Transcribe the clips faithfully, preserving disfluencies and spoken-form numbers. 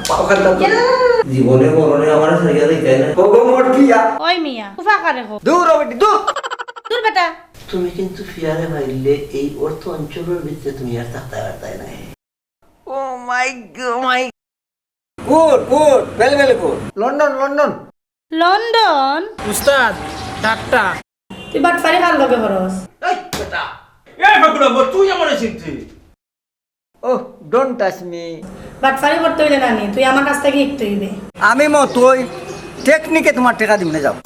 পাও খান্তা তো। জীবনে মরণে আমার ছাড়িয়া যাইতে না। ওগো মোর পিয়া। ওই মিয়া, উফা কারে কও। দূর ও বেটি, দূর। দূর বেটা। তুমি কিন্তু ফিয়ারে পাইলে এই অর্থ অঞ্চলের ভিতরে তুমি আর থাকতে পারতায় না। Oh my God, my good, good, very, very good. London, London. London? উস্তাদ, ঠাট্টা। তুই বাটপারি কার লগে করস? এই বেটা, এই বেগুড়া, তুই আমারে চিনতে? Oh, don't touch me. বাটপারি করতে অইলে নানি, তুই আমার কাছ থাকি শিখতে অইবে। আমি মতই টেকনিকে তুমার টেকা দিমু নে, যাও।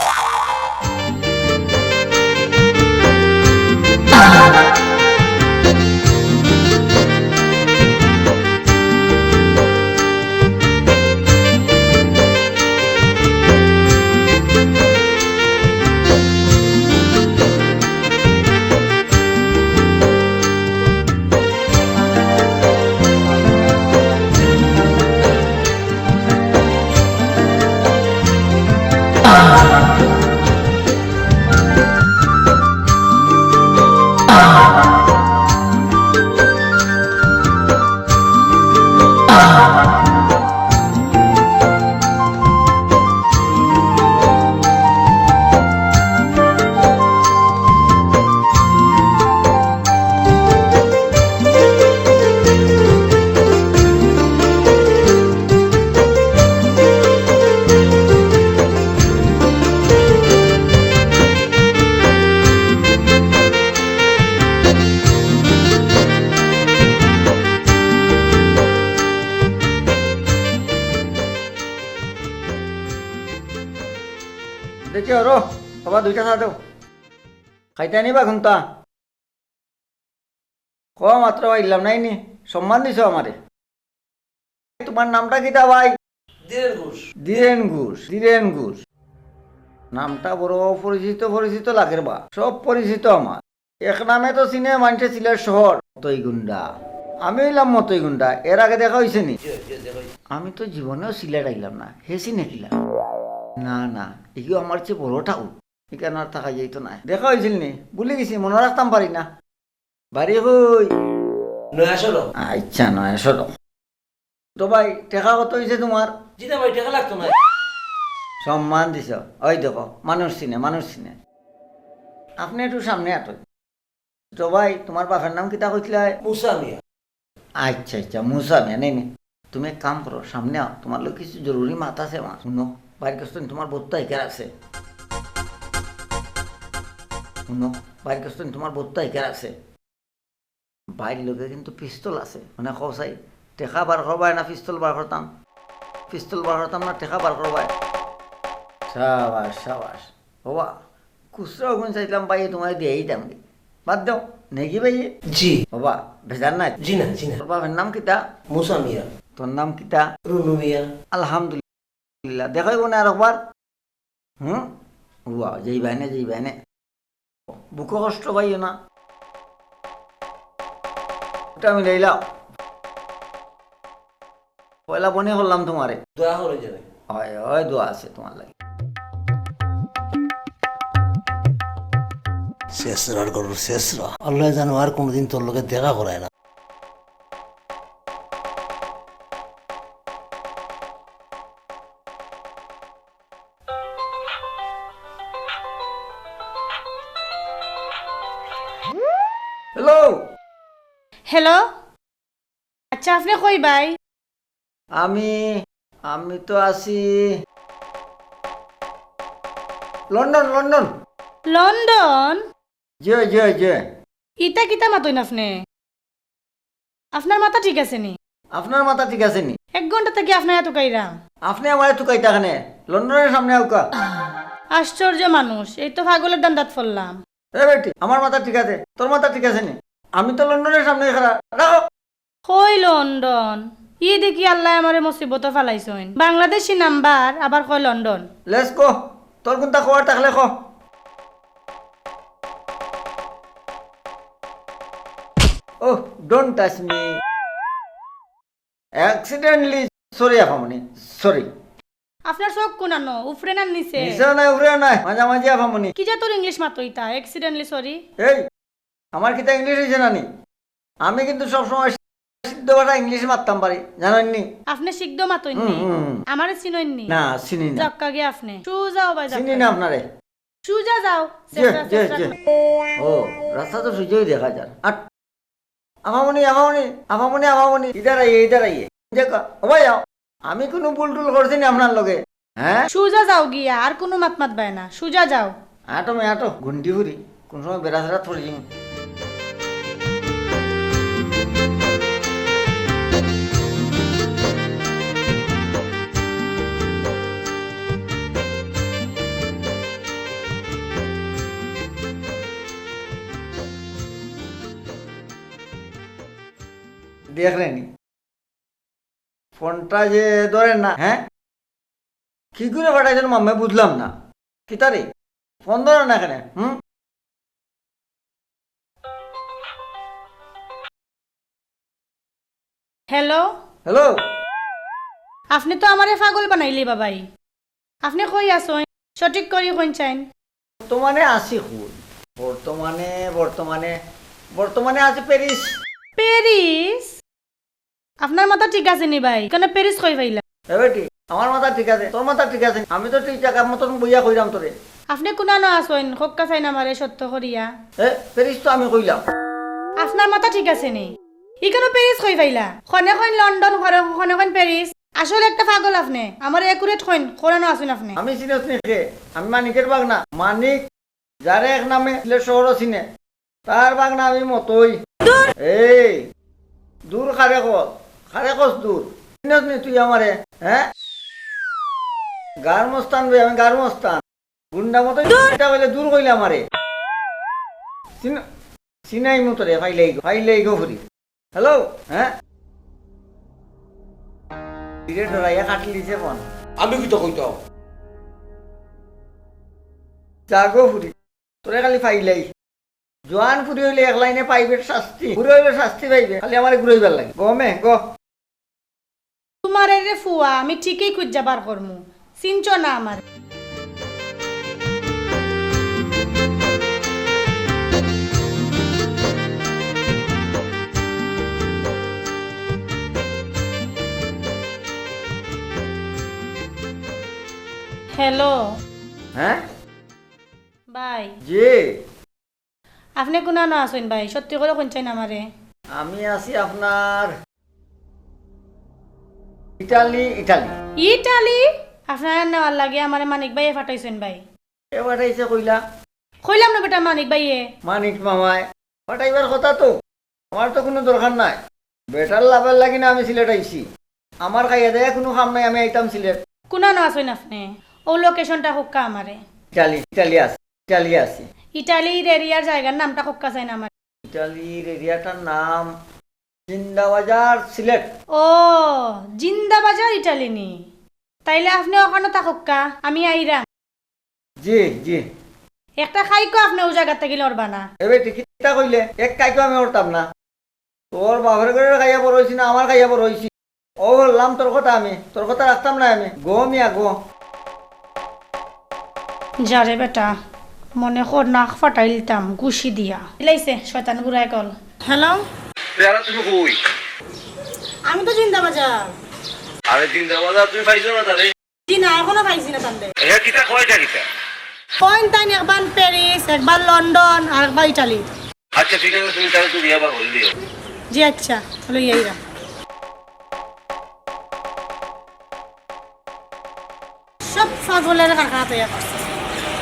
দেখি, ওরো, বাবা, দুইটা চা দেও। খাইতে আনিবা ঘুমটা? ক মাত্র আইলাম নাই নি, সম্মান দিছো আমারে। তুমার নামটা কিতা ভাই? ধীরেন ঘোষ। ধীরেন ঘোষ, ধীরেন ঘোষ। নামটা বড় পরিচিত পরিচিত লাগের বা, সব পরিচিত আমার। এক নামে তো চিনে মানষে সিলেট শহর, মতই গুন্ডা। আমি অইলাম মতই গুন্ডা, এর আগে দেখা অইছে নি? জি, জি, দেখা অইছে। আমি তো জীবনেও সিলেট আইলাম না, হে চিনে কিলা? না, না, ইগু আমার চেয়ে বড় ঠাকুর। ইখান আর থাকা যাইতো নায়। দেখা অইছিল নি? ভুলি গেছি, মনো রাখতাম পারি না। বাড়ি কই? নয়া সড়ক। আচ্ছা, নয়া সড়ক। তো ভাই, টেকা কত অইছে তুমার? জি না ভাই, টেকা লাগতো না। সম্মান দিছো। ওই দেখো, মানুষ চিনে, মানুষ চিনে। আপনে একটু সামনে আটো। তো ভাই, তুমার বাপের নাম কিতা কইছিলায়? মুসা মিয়া। আচ্ছা, আচ্ছা, মুসা মিয়া, নেই, নেই। তুমি এক কাম করো, সামনে আও, তুমার লগে কিছু জরুরি মাত আছে আমার। হুনো, বাইর করছো নি তুমার বউত দরকার আছে। হুনো, বাইর করছো নি তুমার বউত দরকার আছে। বাইর লগে কিন্তু পিস্তল আছে, মানে কও চাই, টেকা বার করবায় না পিস্তল বার করতাম? পিস্তল বার করতাম না টেকা বার করবায়? সাবাস, সাবাস। ওবা, খুচরা অগুন চাইতাম ভাইয়ে, তুমারে দিয়াই দিতাম নি। বাদ দেও, নেগি ভাইয়ে? জি। ওবা, বেজার নাই? জি না, জি না। তোর বাপের নাম কিতা? মুসা মিয়া। তোর নাম কিতা? রুনু মিয়া। আলহামদুলিল্লাহ। দেখাইবো না আরেকবার? হুম? ওবা, যাইবায় নে, যাইবায় নে। বুকো কষ্ট পাইও না। ওটা আমি লইলাম। পয়লা বনি করলাম তুমারে। দোয়া করো জানি। হয়, হয়, দোয়া আছে তুমার লাগি। শেষরার গরুর শেষরা। আল্লাহ জানো আর কোনোদিন তোর লগে দেখা করায় না। হ্যালো। হ্যালো। আচ্ছা, আপনে কই ভাই? আমি, আমি তো আছি লন্ডন, লন্ডন। লন্ডন? জি, জি, জি। ইতা কিতা মাতইন আপনে? আপনার মাথা ঠিক আছে নি? আপনার মাথা ঠিক আছে নি? এক ঘন্টা থাকি আপনারে তুকাইরাম। আপনে আমারে তুকাইতা কেনে? লন্ডনের সামনে আউক্কা। আশ্চর্য মানুষ, এই তো পাগলের ধান্দাত পড়লাম। এ বেটি, আমার মাথা ঠিক আছে, তোর মাথা ঠিক আছে নি? আমি তো লন্ডনের সামনে খাড়া। রাখো। কই লন্ডন? ই দেখি আল্লায় আমারে মুসিবতো ফালাইছইন। বাংলাদেশি নাম্বার, আবার কয় লন্ডন। Let's go। তোর কুনটা কওয়ার থাকলে ক। Oh, don't touch me. Accidentally, sorry আফামনি, sorry। আপনার চোখ কুনানো, উপরে না নিচে? নিচেও নাই, উপরেও নাই, মাঝামাঝি আফামনি। কি জাতর English মাতো ইতা, accidentally sorry? এই, আমার কিতা English অইছে না নি? আমি কিন্তু সবসময় সিদ্ধ বাটা ইংলিশে মাততাম পারি, জানইন নি? আপনে সিদ্ধ মাতইন হুম, নি? হুম, হুম। আমারে চিনইন নি? না, চিনি না। যাউক্কা গিয়া আপনে। সুজা যাও ভাই, যাউক্কা। চিনি না আপনারে। সুজা যাও। জি, চেষ্টা, জি, চেষ্টা জি। করো। ও, রাস্তা তো সুজাই দেখা যার। আট। আপামনি, আপামনি, আপামনি, আপামনি। ইধার আইয়ে, ইধার আইয়ে। দেখো, ও ভাই, আও। আমি কুনু ভুল টুল করছি নি আপনার লগে? হ্যাঁ? সুজা যাও গিয়া, আর কুনু মাত মাতবায় না। সুজা যাও। আটো মে আটো, গুন্ডি ফুরি। কোন সময় বেড়া ছেড়া থরি দিমু। দেখলেনি? ফোনটা যে ধরেন না, হ্যাঁ? কি করে ফাটাইছেন মাম্মে বুঝলাম না। কিতারে? ফোন ধরে না কেনে? হুম? হ্যালো? হ্যালো? আপনে তো আমারে পাগল বানাইলে বাবাই। আপনে কই আছইন? সঠিক করি কইন চাইন। বর্তমানে আছি কই? বর্তমানে, বর্তমানে, বর্তমানে আছি প্যারিস। প্যারিস? আপনার মাথা ঠিক আছে নি ভাই? কেনে প্যারিস কই পাইলা? এ বেটি, আমার মাথা ঠিক আছে, তোর মাথা ঠিক আছে নি? আমি তো ঠিক জাগার মতন বইয়া কইরাম তোরে। আপনে কুনানো আছইন? কউক্কা চাইন আমারে সত্য করিয়া। এ, প্যারিস তো আমি কইলাম। আপনার মাথা ঠিক আছে নি? ইখানো প্যারিস কই পাইলা? খনে কইন লন্ডন, খনে, খনে কইন প্যারিস। আসলে একটা পাগল আপনে। আমারে accurate কইন, কুনানো আছইন আপনে? আমি চিনস নি কে? আমি মানিকের ভাগনা। মানিক, যারে এক নামে সিলেট শহরও চিনে। তার ভাগনা আমি মতই। দূর। এই, দূর কারে কস? কারে কস দূর? চিনস নি তুই আমারে? হ্যাঁ? গার মস্তান বে, আমি গার মস্তান। গুন্ডা মতো দূর। এটা কইলে দূর কইলে আমারে। চিন-, চিনাইমু তোরে, ফাইলাই গো, ফাইলাই গো ফুরি। হ্যালো, হ্যাঁ? ধীরে ডরাইয়া কাটি দিছে ফোন। আমি কিতা কইতাম? যা গো ফুরি, তোরে খালি ফাইলাই। জোয়ান ফুরি অইলে এক লাইনে পাইবে শাস্তি, বুড়া অইলে শাস্তি পাইবে, খালি আমারে ঘুরাইবার লাগি। গমে, গ। তুমারে রে ফুয়া, আমি ঠিকই খুঁজা বার করমু। চিনছো না আমারে। হ্যালো। হ্যাঁ? ভাই। জি। আপনে কুনানো আছইন ভাই? সত্যি করি কইন চাইন আমারে। আমি আছি আপনার ইটালি, ইটালি। ইটালি? আপনারে নেওয়ার লাগি আমারে মানিক ভাইয়ে ফাটাইছইন ভাই। কে ফাটাইছে কইলা? কইলাম না বেটা, মানিক ভাইয়ে। মানিক মামায় ফাটাইবার কথা তো। আমার তো কুনু দরকার নাই। বেটার লাভর লাগি না আমি সিলেট আইছি। আমার খাইয়া দাইয়া কুনু কাম নাই, আমি আইতাম সিলেট। কুনানো আছইন আপনে? অউ লোকেশনটা কউক্কা আমারে। ইটালি, ইটালি আছি, ইটালি আছি। ইটালির এরিয়ার জাগার নামটা কউক্কা চাইন আমারে। ইটালির এরিয়াটার নাম জিন্দাবাজার, সিলেট। ও, জিন্দাবাজার ইটালি নি? তাইলে আপনে অখানো থাকউক্কা, আমি আইরাম। জি, জি। একটা কাইকও আপনে অউ জাগাত থাকি লড়বা না। এ বেটি, কিতা কইলে? এক কাইকও আমি লড়তাম না। তোর বাপর ঘরর খাইয়া বড় অইছি না আমার খাইয়া বড় অইছি? অউ লড়লাম তোর কথা আমি, তোর কথা রাখতাম না আমি। গো মিয়া গো। যারে বেটা, মনে কর নাক ফাটাইলতাম ঘুষি দিয়া। ইলাইছে শয়তান বুড়া অকল। হ্যালো? পেয়ারা তুমি কই? আমি তো জিন্দাবাজার। আরে জিন্দাবাজার তুমি পাইছো না তারে? জি না, এখনো পাইছি না তানরে। এ কিতা কয়টা কিতা? কইন তাইন একবার প্যারিস, একবার লন্ডন, আর একবার ইটালি। আচ্ছা, ঠিক আছে, তুমি তাহলে তুমি আবার হল দিও। জি আচ্ছা, লই আইরা। সব পাগলের কাকা তৈয়া করছে।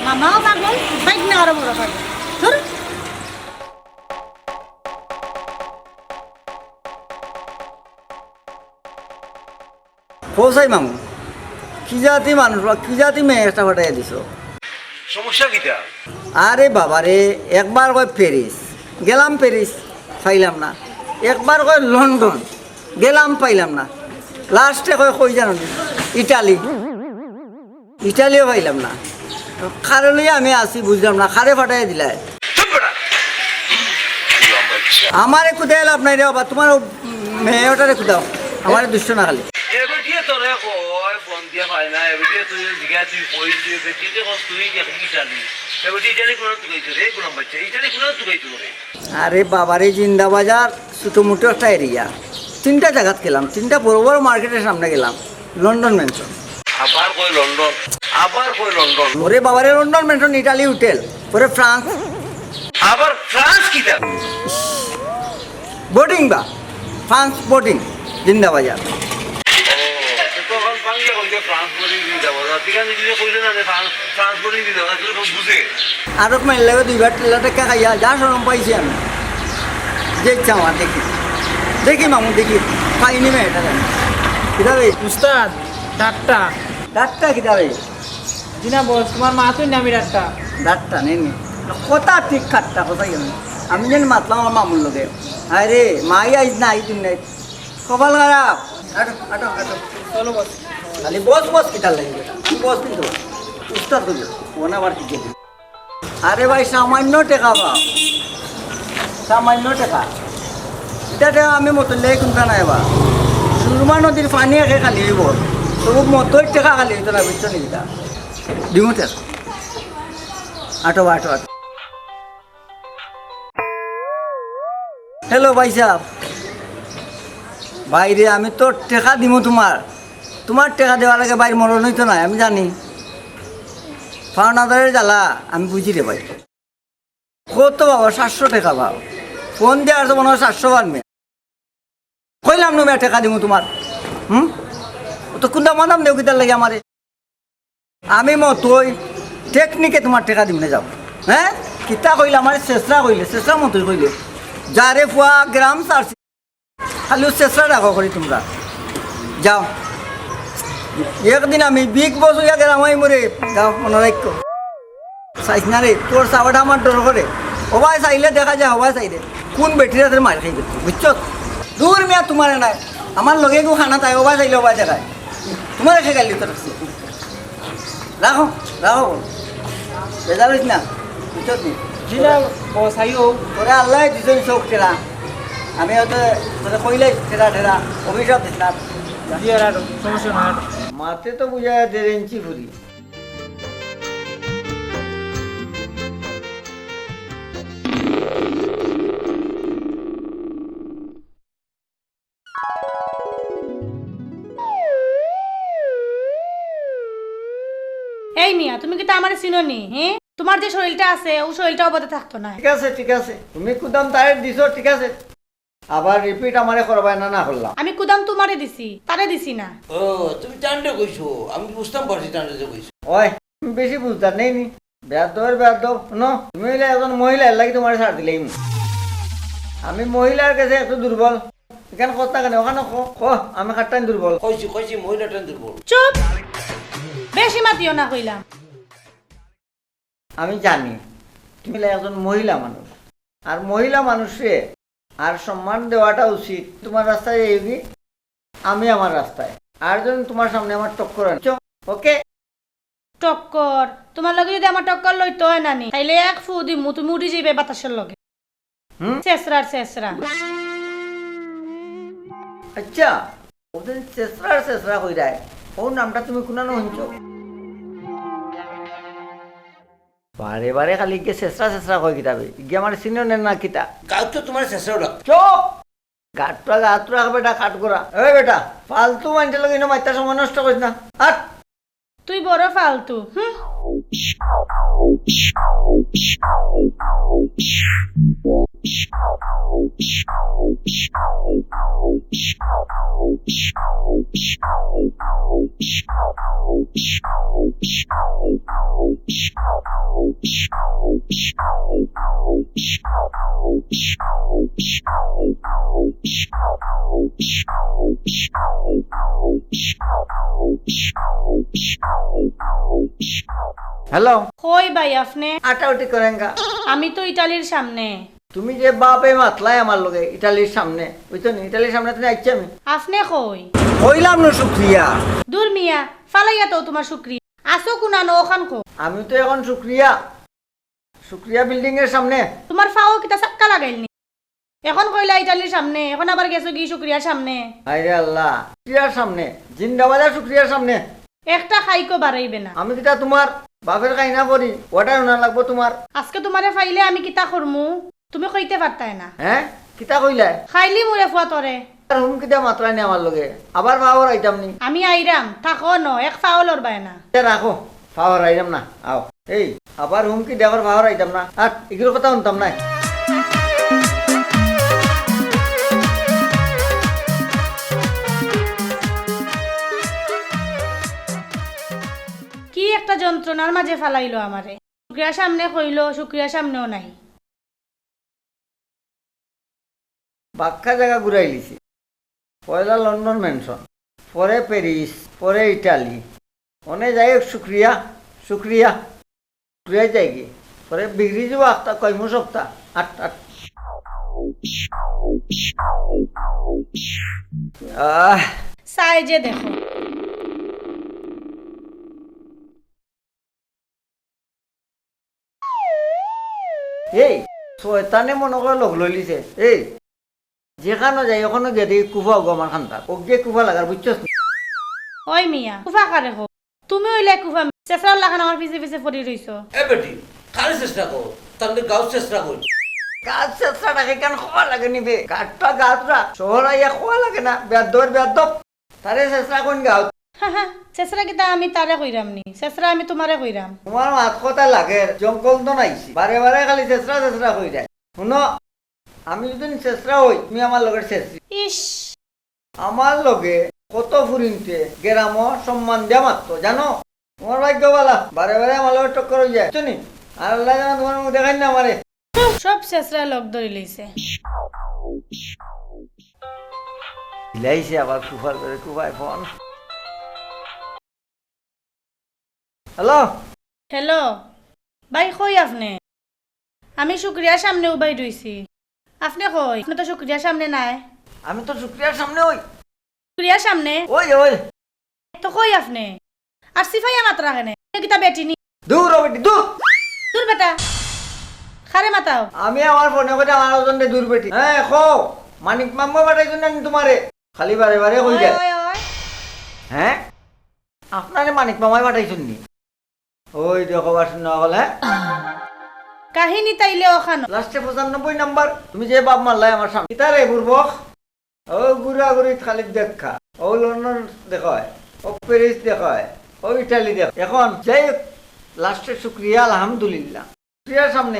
মামাও পাগল, ভাইগ্না আরো বড় পাগল। ধুর। কও চাই মামু, কি জাতি মানুষ বা কি জাতি মেয়ে একটা পাঠাইয়া দিছো? সমস্যা কিতা? আরে বাবা রে, একবার কয় প্যারিস, গেলাম প্যারিস, পাইলাম না। একবার কয় লন্ডন, গেলাম, পাইলাম না। লাস্টে কয় কই জানো নি? ইটালি। ইটালিও পাইলাম না। কারে লইয়া আমি আছি বুঝলাম না, কারে পাঠাইয়া দিলায়। চুপ বেটা। আমারে কুদাইয়া লাভ নাই রে বাবা, তোমার মেয়ে ওটারে কুদাও, আমারে দুষ্ট না খালি। এ বেটিয়ে তোরে কয়, ফোন দিয়া পায় না, এ বেটিয়ে তুই জিগা, তুই কই, তুই বেটিয়ে কস, তুই দেখি ইটালি। এ বেটি ইটালি কোন তুকাইতো রে, কোন বাচ্চা? ইটালি কোন তুকাইতো রে? আরে বাবা রে, জিন্দাবাজার ছোট মোটো একটা এরিয়া। তিনটা জাগাত গেলাম, তিনটা বড় বড় মার্কেটের সামনে গেলাম, লন্ডন ম্যানশন। আবার কই লন্ডন, আবার কই লন্ডন। ওরে বাবারে, লন্ডন ম্যানশন ইটালি হোটেল, পরে ফ্রান্স, আবার ফ্রান্স কিতা? বোর্ডিং বা ফ্রান্স বোর্ডিং, জিন্দাবাজার। ও, তো তখন বাংলা কইতে ফ্রান্স বোর্ডিং জিন্দাবাজার। ঠিক আছে, যদি কইলে না যে ফ্রান্স, ফ্রান্স বোর্ডিং জিন্দাবাজার, তাহলে তো বুঝে। আরক মাইল লাগে দুইবার ঠেলা টেক্কা খাইয়া যা শরম পাইছি আমি। যে ইচ্ছা আমার দেখি। দেখি মামু, দেখি। পাইনি মে এটা জানি। কিতা বে? উস্তাদ, ডাক্তার। ডাক্তার কিতা বে? জি না বস, তোমার মা তুই নামি ডাক্তার। ডাক্তার নেই নি। কথা ঠিক খাট্টা, কথা গেল। আমি যেন মাতলাম আমার মামুর লগে। আরে, মাই আইজ না, আইজ দিন নাই। কপাল খারাপ। আটো, আটো, আটো। চলো বস। খালি বস, বস কিতার লাগি বেটা? তুই বস কিন্তু। উস্তাদ হইল। ফোন আবার কি গেলি? আরে ভাই, সামান্য টেকা পাও। সামান্য টেকা। এটা টেকা আমি মতন লেগে কুনটা নাই বা। সুরমা নদীর পানি একে খালি হইব। তবু মতই টেকা খালি হইতো না, বুঝছো নি এটা? দিমু টেকা। আটো বা, আটো, আটো। হ্যালো ভাই সাহেব। ভাই রে, আমি তো টেকা দিমু তোমার। তোমার টেকা দেওয়ার আগে ভাইর মরণ হইতো না, আমি জানি। পাওনাদারের জ্বালা আমি বুঝি রে ভাই। কত বাবা, সাতশো টেকা পাও। ফোন দিয়ে আসো মনে হয় সাতশো বার মেয়ে। কইলাম না মেয়ে টেকা দিমু তোমার। হুম? ও তো কুন্দা মাদাম দেও কিতার লাগে আমারে। আমি মতই টেকনিকে তোমার টেকা দিমু না যাও। হ্যাঁ? কিতা কইলে আমারে শেষরা কইলে, শেষরা মতই কইলে। যারে ফুয়া গ্রাম সারছি। খালি ও চেষ্টা রাখো করি তোমরা। যাও। একদিন আমি বিগ বস হইয়া গেলাম, আমি মরে। যাও, মনে রাখো। চাইস না রে, তোর চাওয়াটা আমার ডর করে। হবায় চাইলে দেখা যায়, হবায় চাইলে। কোন বেটির হাতে মার খাই গেছে, বুঝছো? দূর মিয়া, তোমারে নাই। আমার লগে কেউ খানা তাই, হবায় চাইলে, হবায় দেখায়। তোমারে খেয়ে গেলি তোর কাছে। রাখো, রাখো। বেজার হইস না, বুঝছত নি? জি না, বস, আইও। তোরে আল্লাহ দিছইন চোখ টেরা। আমি হয়তো তোরে কইলে টেরা টেরা, অভিশাপ দিস না। জি, আর আর সমস্যা না, আর। মাতে তো বুঝা যায় দেড় ইঞ্চি ফুরি। এই মিয়া, তুমি কিতা আমারে চিনো নি? হ্যাঁ, তোমার যে শরীরটা আছে, ও শরীরটা অবাধে থাকতো না। ঠিক আছে, ঠিক আছে, তুমি কুদাম তারে দিছো, ঠিক আছে, আবার রিপিট আমারে করবায় না, না করলাম। আমি কুদাম তোমারে দিছি, তারে দিছি না। ও, তুমি তানরে কইছো, আমি বুঝতাম পারছি তানরে যে কইছো। ওই, তুমি বেশি বুঝদার নেই নি? বেয়াদবের বেয়াদব, হুনো, তুমি অইলে একজন মহিলা, এর লাগি তোমারে ছাড় দিলাইমু। আমি মহিলার কাছে এত দুর্বল, এখানে কথা কেন? ওখানে ক-, ক-, আমি কারটাইন দুর্বল। কইছি, কইছি, মহিলাটাইন দুর্বল। চুপ! বেশি মাতিও না কইলাম। আমি জানি, তুমি অইলে একজন মহিলা মানুষ, আর মহিলা মানুষরে আর সম্মান দেওয়াটা উচিত। তোমার রাস্তায় যাইবি, আমি আমার রাস্তায়। আর যেন তোমার সামনে আমার টক্কর আনছো, ওকে? টক্কর? তোমার লগে যদি আমার টক্কর লইতে হয় না নি, তাইলে এক ফু দিমু, তুমি উড়ি যাইবে বাতাসের লগে। হুম? শেষরার শেষরা। আচ্ছা, ওদিন শেষরার শেষরা কইরায়, ওর নামটা তুমি কুনানো হুনছো? বারে বারে খালি গিয়ে শেষরা শেষরা কয় কিতাবে? গিয়ে আমার সিনিয়র নেন না কিতা? গাঁত তো তোমার শেষরাও রাখ। চুপ! গাঁতটা গাঁত রাখ বেটা, কাট করা। এই বেটা, ফালতু মানুষের লগে ইনো মাইতা সময় নষ্ট করিস না। আট! তুই বড় ফালতু, হুম। হ্যালো। কই ভাই আপনে? আটাউটি করেন গা। আমি তো ইটালির সামনে। তুমি যে বাপে মাতলায় আমার লগে ইটালির সামনে, বুঝছো নি? ইটালির সামনে তুমি আইছি আমি। আপনে কই? কইলাম না শুক্রিয়া। দূর মিয়া, ফালাইয়া তো তোমার শুক্রিয়া। আসো কুনানো ওখান কো। আমি তো এখন শুক্রিয়া, শুক্রিয়া বিল্ডিং এর সামনে। তোমার ফাও কিতা সাক্কা লাগাইল নি? এখন কইলা ইটালির সামনে, এখন আবার গেছো কি শুক্রিয়ার সামনে? হায় রে আল্লাহ, শুক্রিয়ার সামনে, জিন্দাবাজার শুক্রিয়ার সামনে। একটা খাইকো বাড়াইবে না। আমি কিতা তোমার বাপের খাই না করি? ওটাই ওনা লাগবো তোমার। আজকে তোমারে পাইলে আমি কিতা করমু, তুমি কইতে পারতায় না। হ্যাঁ, কিতা কইলায়? খাইলি মুরে ফুয়া তোরে। আর হুমকি দেওয়া মাত্রায় নি আমার লগে, আবার পাও হরাইতাম নি। আমি আইরাম, থাকো ন, এক পাও লড়বায় না। এ রাখো, পাও হরাইরাম না, আও। এই, আবার হুমকি দেওয়ার পাও হরাইতাম না। আর ইগুর কথা হুনতাম না। কি একটা যন্ত্রণার মাঝে ফালাইলো আমারে। শুক্রিয়া সামনে কইলো, শুক্রিয়া সামনেও নাই। বাক্কা জাগা ঘুরাইলিছি। পয়লা লন্ডন ম্যানশন, পরে প্যারিস, পরে ইটালি। অনে যাই হোক, শুক্রিয়া, শুক্রিয়া, শুক্রিয়া যাইগি। পরে বিগড়ি যাবো আখতা, কইমু সপ্তাহ, আট, আট। আহ। সাইজে দেখো। এই, শয়তানে মনো করে লগ লইলিছে। এই, যেখানো যাই, ওখানো গিয়া দেখি কুফা ওগো আমার খান্দাত। ওগিয়ে কুফা লাগার, বুঝছস নি? ওই মিয়া, কুফা কারে কও? তুমি অইলে কুফা, মি-, ছেছরার লাখান আমার পিছে পিছে পড়ি রইছো। এ বেটি, কারে ছেছরা কও? তার গাঁও ছেছরা কই? গাঁও ছেছরা ডাকে কেন, কওয়া লাগে নি বে? গাঁওটা গাঁওটা, শহর আইয়া কওয়া লাগে না, বেয়াদ্দবের বেয়াদ্দব। তারে ছেছরা কইন গাঁওত। হা হা, ছেছরা কিতা আমি তারে কইরাম নি? ছেছরা আমি তুমারে কইরাম। তুমার মাত কথা লাগে, জঙ্গল তো নাইছি। বারে বারে খালি ছেছরা ছেছরা কইরায়। হুনো, আমি যদি ছেছরা অই, তুমি আমার লগের ছেছরি। ইস। আমার লগে কত ফুরিন্তে গেরামো সম্মান দিয়া মাততো, জানো? তুমার ভাগ্য বালা, বারে বারে আমার লগে টক্কর অইযায়, বুঝছো নি? আর আল্লায় জানে তুমার মুখ দেখাইন না আমারে। সব ছেছরা লগ ধরি লইছে। দিলাইছে আবার কুফার করে কুফায় ফোন। হ্যালো। হ্যালো। ভাই, কই আপনে? আমি শুক্রিয়ার সামনে উবাই রইছি। আপনে কই? আপনে তো শুক্রিয়ার সামনে নাই। আমি তো শুক্রিয়ার সামনে অই। শুক্রিয়ার সামনে? অই, অই। তো কই আপনে? আর সিফাইয়া মাতরা কেনে? এ কিতা বেটি নি? দূর ও বেটি, দূর। দূর বেটা। কারে মাতাও? আমি আমার ফোনে কইতে আমার ওজনটা দূর বেটি। হ্যাঁ, কও। মানিক মামা পাঠাইছইন না নি তুমারে? খালি বারে বারে কই ওই, যায়। ওই, ওই। হ্যাঁ? আপনারে মানিক মামায় পাঠাইছইন নি? ওই দেখো, বাসন না হলে। কাহিনী তাইলে ওখানো। লাস্টে পঁচানব্বই নাম্বার। তুমি যে বাপ মারলাই আমার সামনে। কিতা রে বুরবক? ও ঘুরাঘুরিত খালি দেখা। ও লন্ডন দেখায়, ও প্যারিস দেখায়, ও ইটালি দেখায়। এখন যাই হোক, লাস্টে শুক্রিয়া, আলহামদুলিল্লাহ। শুক্রিয়ার সামনে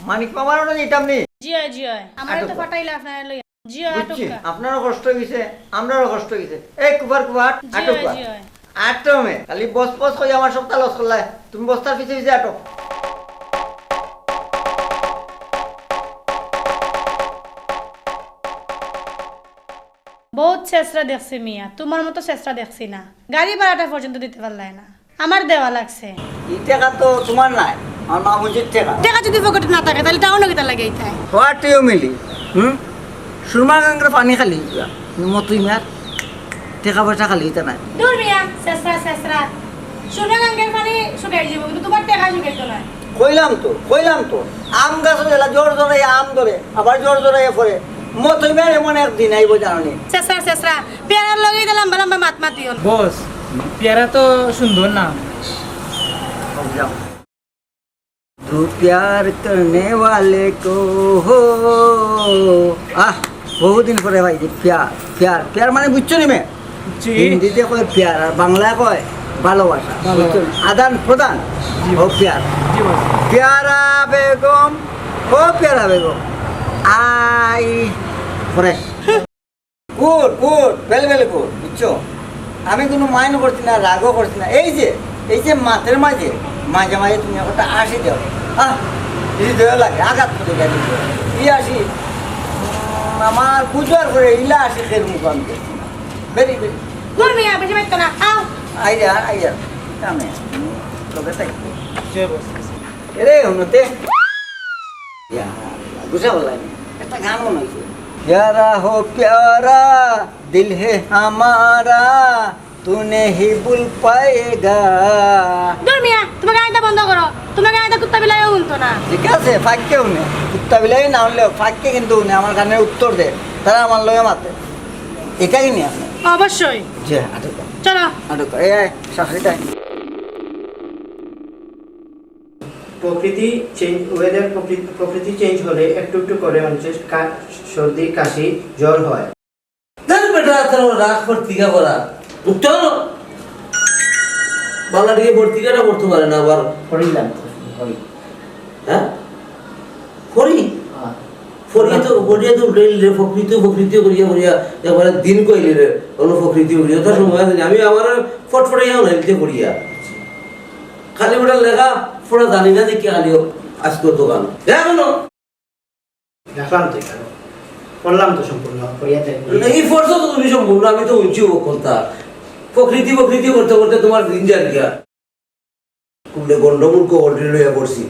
মানিক মামার ওখানো যাইতাম নি? জি অয়, জি অয়। আমারে তো আটক কর। ফাটাইলা আপনারে লইয়া। জি অয়, বুঝছি, আটক কর। আপনারও কষ্ট অইছে, আমরারও কষ্ট অইছে। এই কুফার কুফা, আট, জি আটক অয়, কর। জি অয়। আটো মে, খালি বস বস কই আমার সবতা লস করলায়। তুমি বস্তার পিছে পিছে আটো। বউত ছেছরা দেখছি মিয়া, তুমার মতো ছেছরা দেখছি না। গাড়ি ভাড়াটা পর্যন্ত দিতে পারলায় না, আমার দেওয়া লাগছে। ই টেকা তো তুমার নায়, আমার মামুজির টেকা। টেকা যদি পকেটে না থাকে, তাইলে টাউনো কিতা লাগি আইতায়? What you mean? হুম? সুরমা গাঙ্গের পানি খালি অইতা, মতই মিয়ার টেকা পয়সা খালি অইতা নায়। দূর মিয়া, ছেছরা, ছেছরা। সুরমা গাঙ্গের পানি শুকাই যাইবো, কিন্তু তুমার টেকা শুকাইতো নায়। কইলাম তো, কইলাম তো, আম গাছো যেলা ঝড় ঝড়াইয়া আম ধরে, আবার ঝড় ঝড়াইয়া পড়ে। মতই মিয়ার এমন এক দিন আইবো জানো নি। ছেছরা, ছেছরা, পেয়ারার লগে ইতা লম্বা লম্বা মাত মাতিও না। বস, পেয়ারা তো সুন্দর নাম। দু প্যার করনে ওয়ালে কো হো। আহ, বহুদিন পরে ভাই, যে প্যার, প্যার, প্যার মানে বুঝছো নি মে? জি। হিন্দিতে কয় প্যার, আর বাংলায় কয় ভালোবাসা। ভালোবাসা। বুঝছো নি? আদান প্রদান। জি। ও প্যার। জি, বস। প্যারা বেগম, ও প্যারা Begum, I fresh. Good, good, very, very good, বুঝছো? আমি কুনু মাইন্ড করছি না, রাগও করছি না। এই যে, এই যে মাতের মাঝে, মাঝে মাঝে তুমি একটা হাসি দেও, আহ, হৃদয়ে লাগে, আঘাত করে যায় হৃদয়ে। ই হাসি, উম, আমার বুঝবার পরে ইলা হাসি কে মুখ আমি দেখছি না। Very, very. দূর মিয়া, বেশি মাততো না, আও। আইরা, আইরা, কামে, হুম, তোকে তাই। জয় বস। এরে, হুনতে। ইয়া, বুঝা বললাম। একটা গান মনে হইছে। प्यारा हो प्यारा, दिल है हमारा, तू नहीं भूल पाएगा। দূর মিয়া, তুমার গান ইতা বন্ধ করো। তুমার গান ইতা কুত্তা বিলাইও হুনতো না। ঠিক আছে, ফাঁককে হুনে। কুত্তা বিলাই না হুনলেও ফাঁককে কিন্তু হুনে, আমার গানের উত্তর দে। তারা আমার লগে মাতে। এটাই নি আপনি। অবশ্যই। জি, আটক কর। চলো। আটক কর। এই, এই, শাশুড়িটা। প্রকৃতি চেঞ্জ, ওয়েদার প্রকৃ-, প্রকৃতি চেঞ্জ হলে একটু একটু করে মানুষের কা-, সর্দি, কাশি, জ্বর হয়। ধুর, এটা তো রাগ পত্রিকা করা। উত্তর? বালা দিয়ে পত্রিকাটা পড়তে পারে না আবার। পড়িলাম তো, পড়ি। হ্যাঁ? পড়ি? হ্যাঁ। পড়ি তো, পড়িয়া তো উল্টাইলি রে, ফকরিতি, ফকরিতি করিয়া, করিয়া, একবারে দিন কইলি রে, অনো ফকরিতি করিয়া, ওটা সময় আছে না। আমি আমার ফটফটাইয়াও না, এমনিতে পড়িয়া। খালি ওটা লেখা, পড়া জানি না, দেখি খালি আজকে দোকান। এখনো? দেখলাম তো এখানে। পড়লাম তো সম্পূর্ণ, পড়িয়া যাই। না, এই পড়ছো তো তুমি সম্পূর্ণ, আমি তো উঠছি ও কথা। ফকরিতি, ফকরিতি করতে করতে তোমার দিন যার গিয়া। কুমড়ে গন্ডমূর্খ already লইয়া পড়ছি।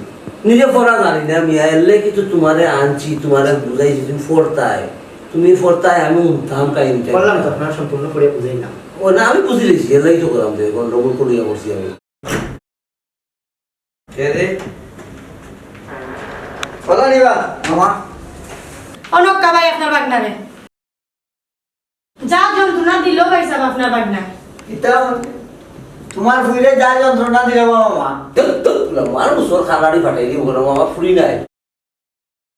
নিজে পড়া জানি না আমি, এর লাগি তো তোমারে আনছি, তোমারে বুঝাইছি, তুমি পড়তায়। তুমি পড়তায়, আমি উঠতাম কাহিনীটা। পড়লাম তো আপনার সম্পূর্ণ পড়ে বুঝাইলাম। ও না, আমি বুঝি লিছি, এর লাগি তো করলাম যে গন্ডমূর্খ লইয়া পড়ছি আমি। কে রে? বলো রে বা, মামা। অনক্কা ভাই আপনার বাগনারে। যা যন্ত্রণা দিল ভাই সাহেব আপনার বাগনা। ইতা তোমার ফুইরে যা যন্ত্রণা দিল মামা। ধুর, ধুর, মার মুসর খালাড়ি ফাটাই দিব, মামা ফুরি নাই।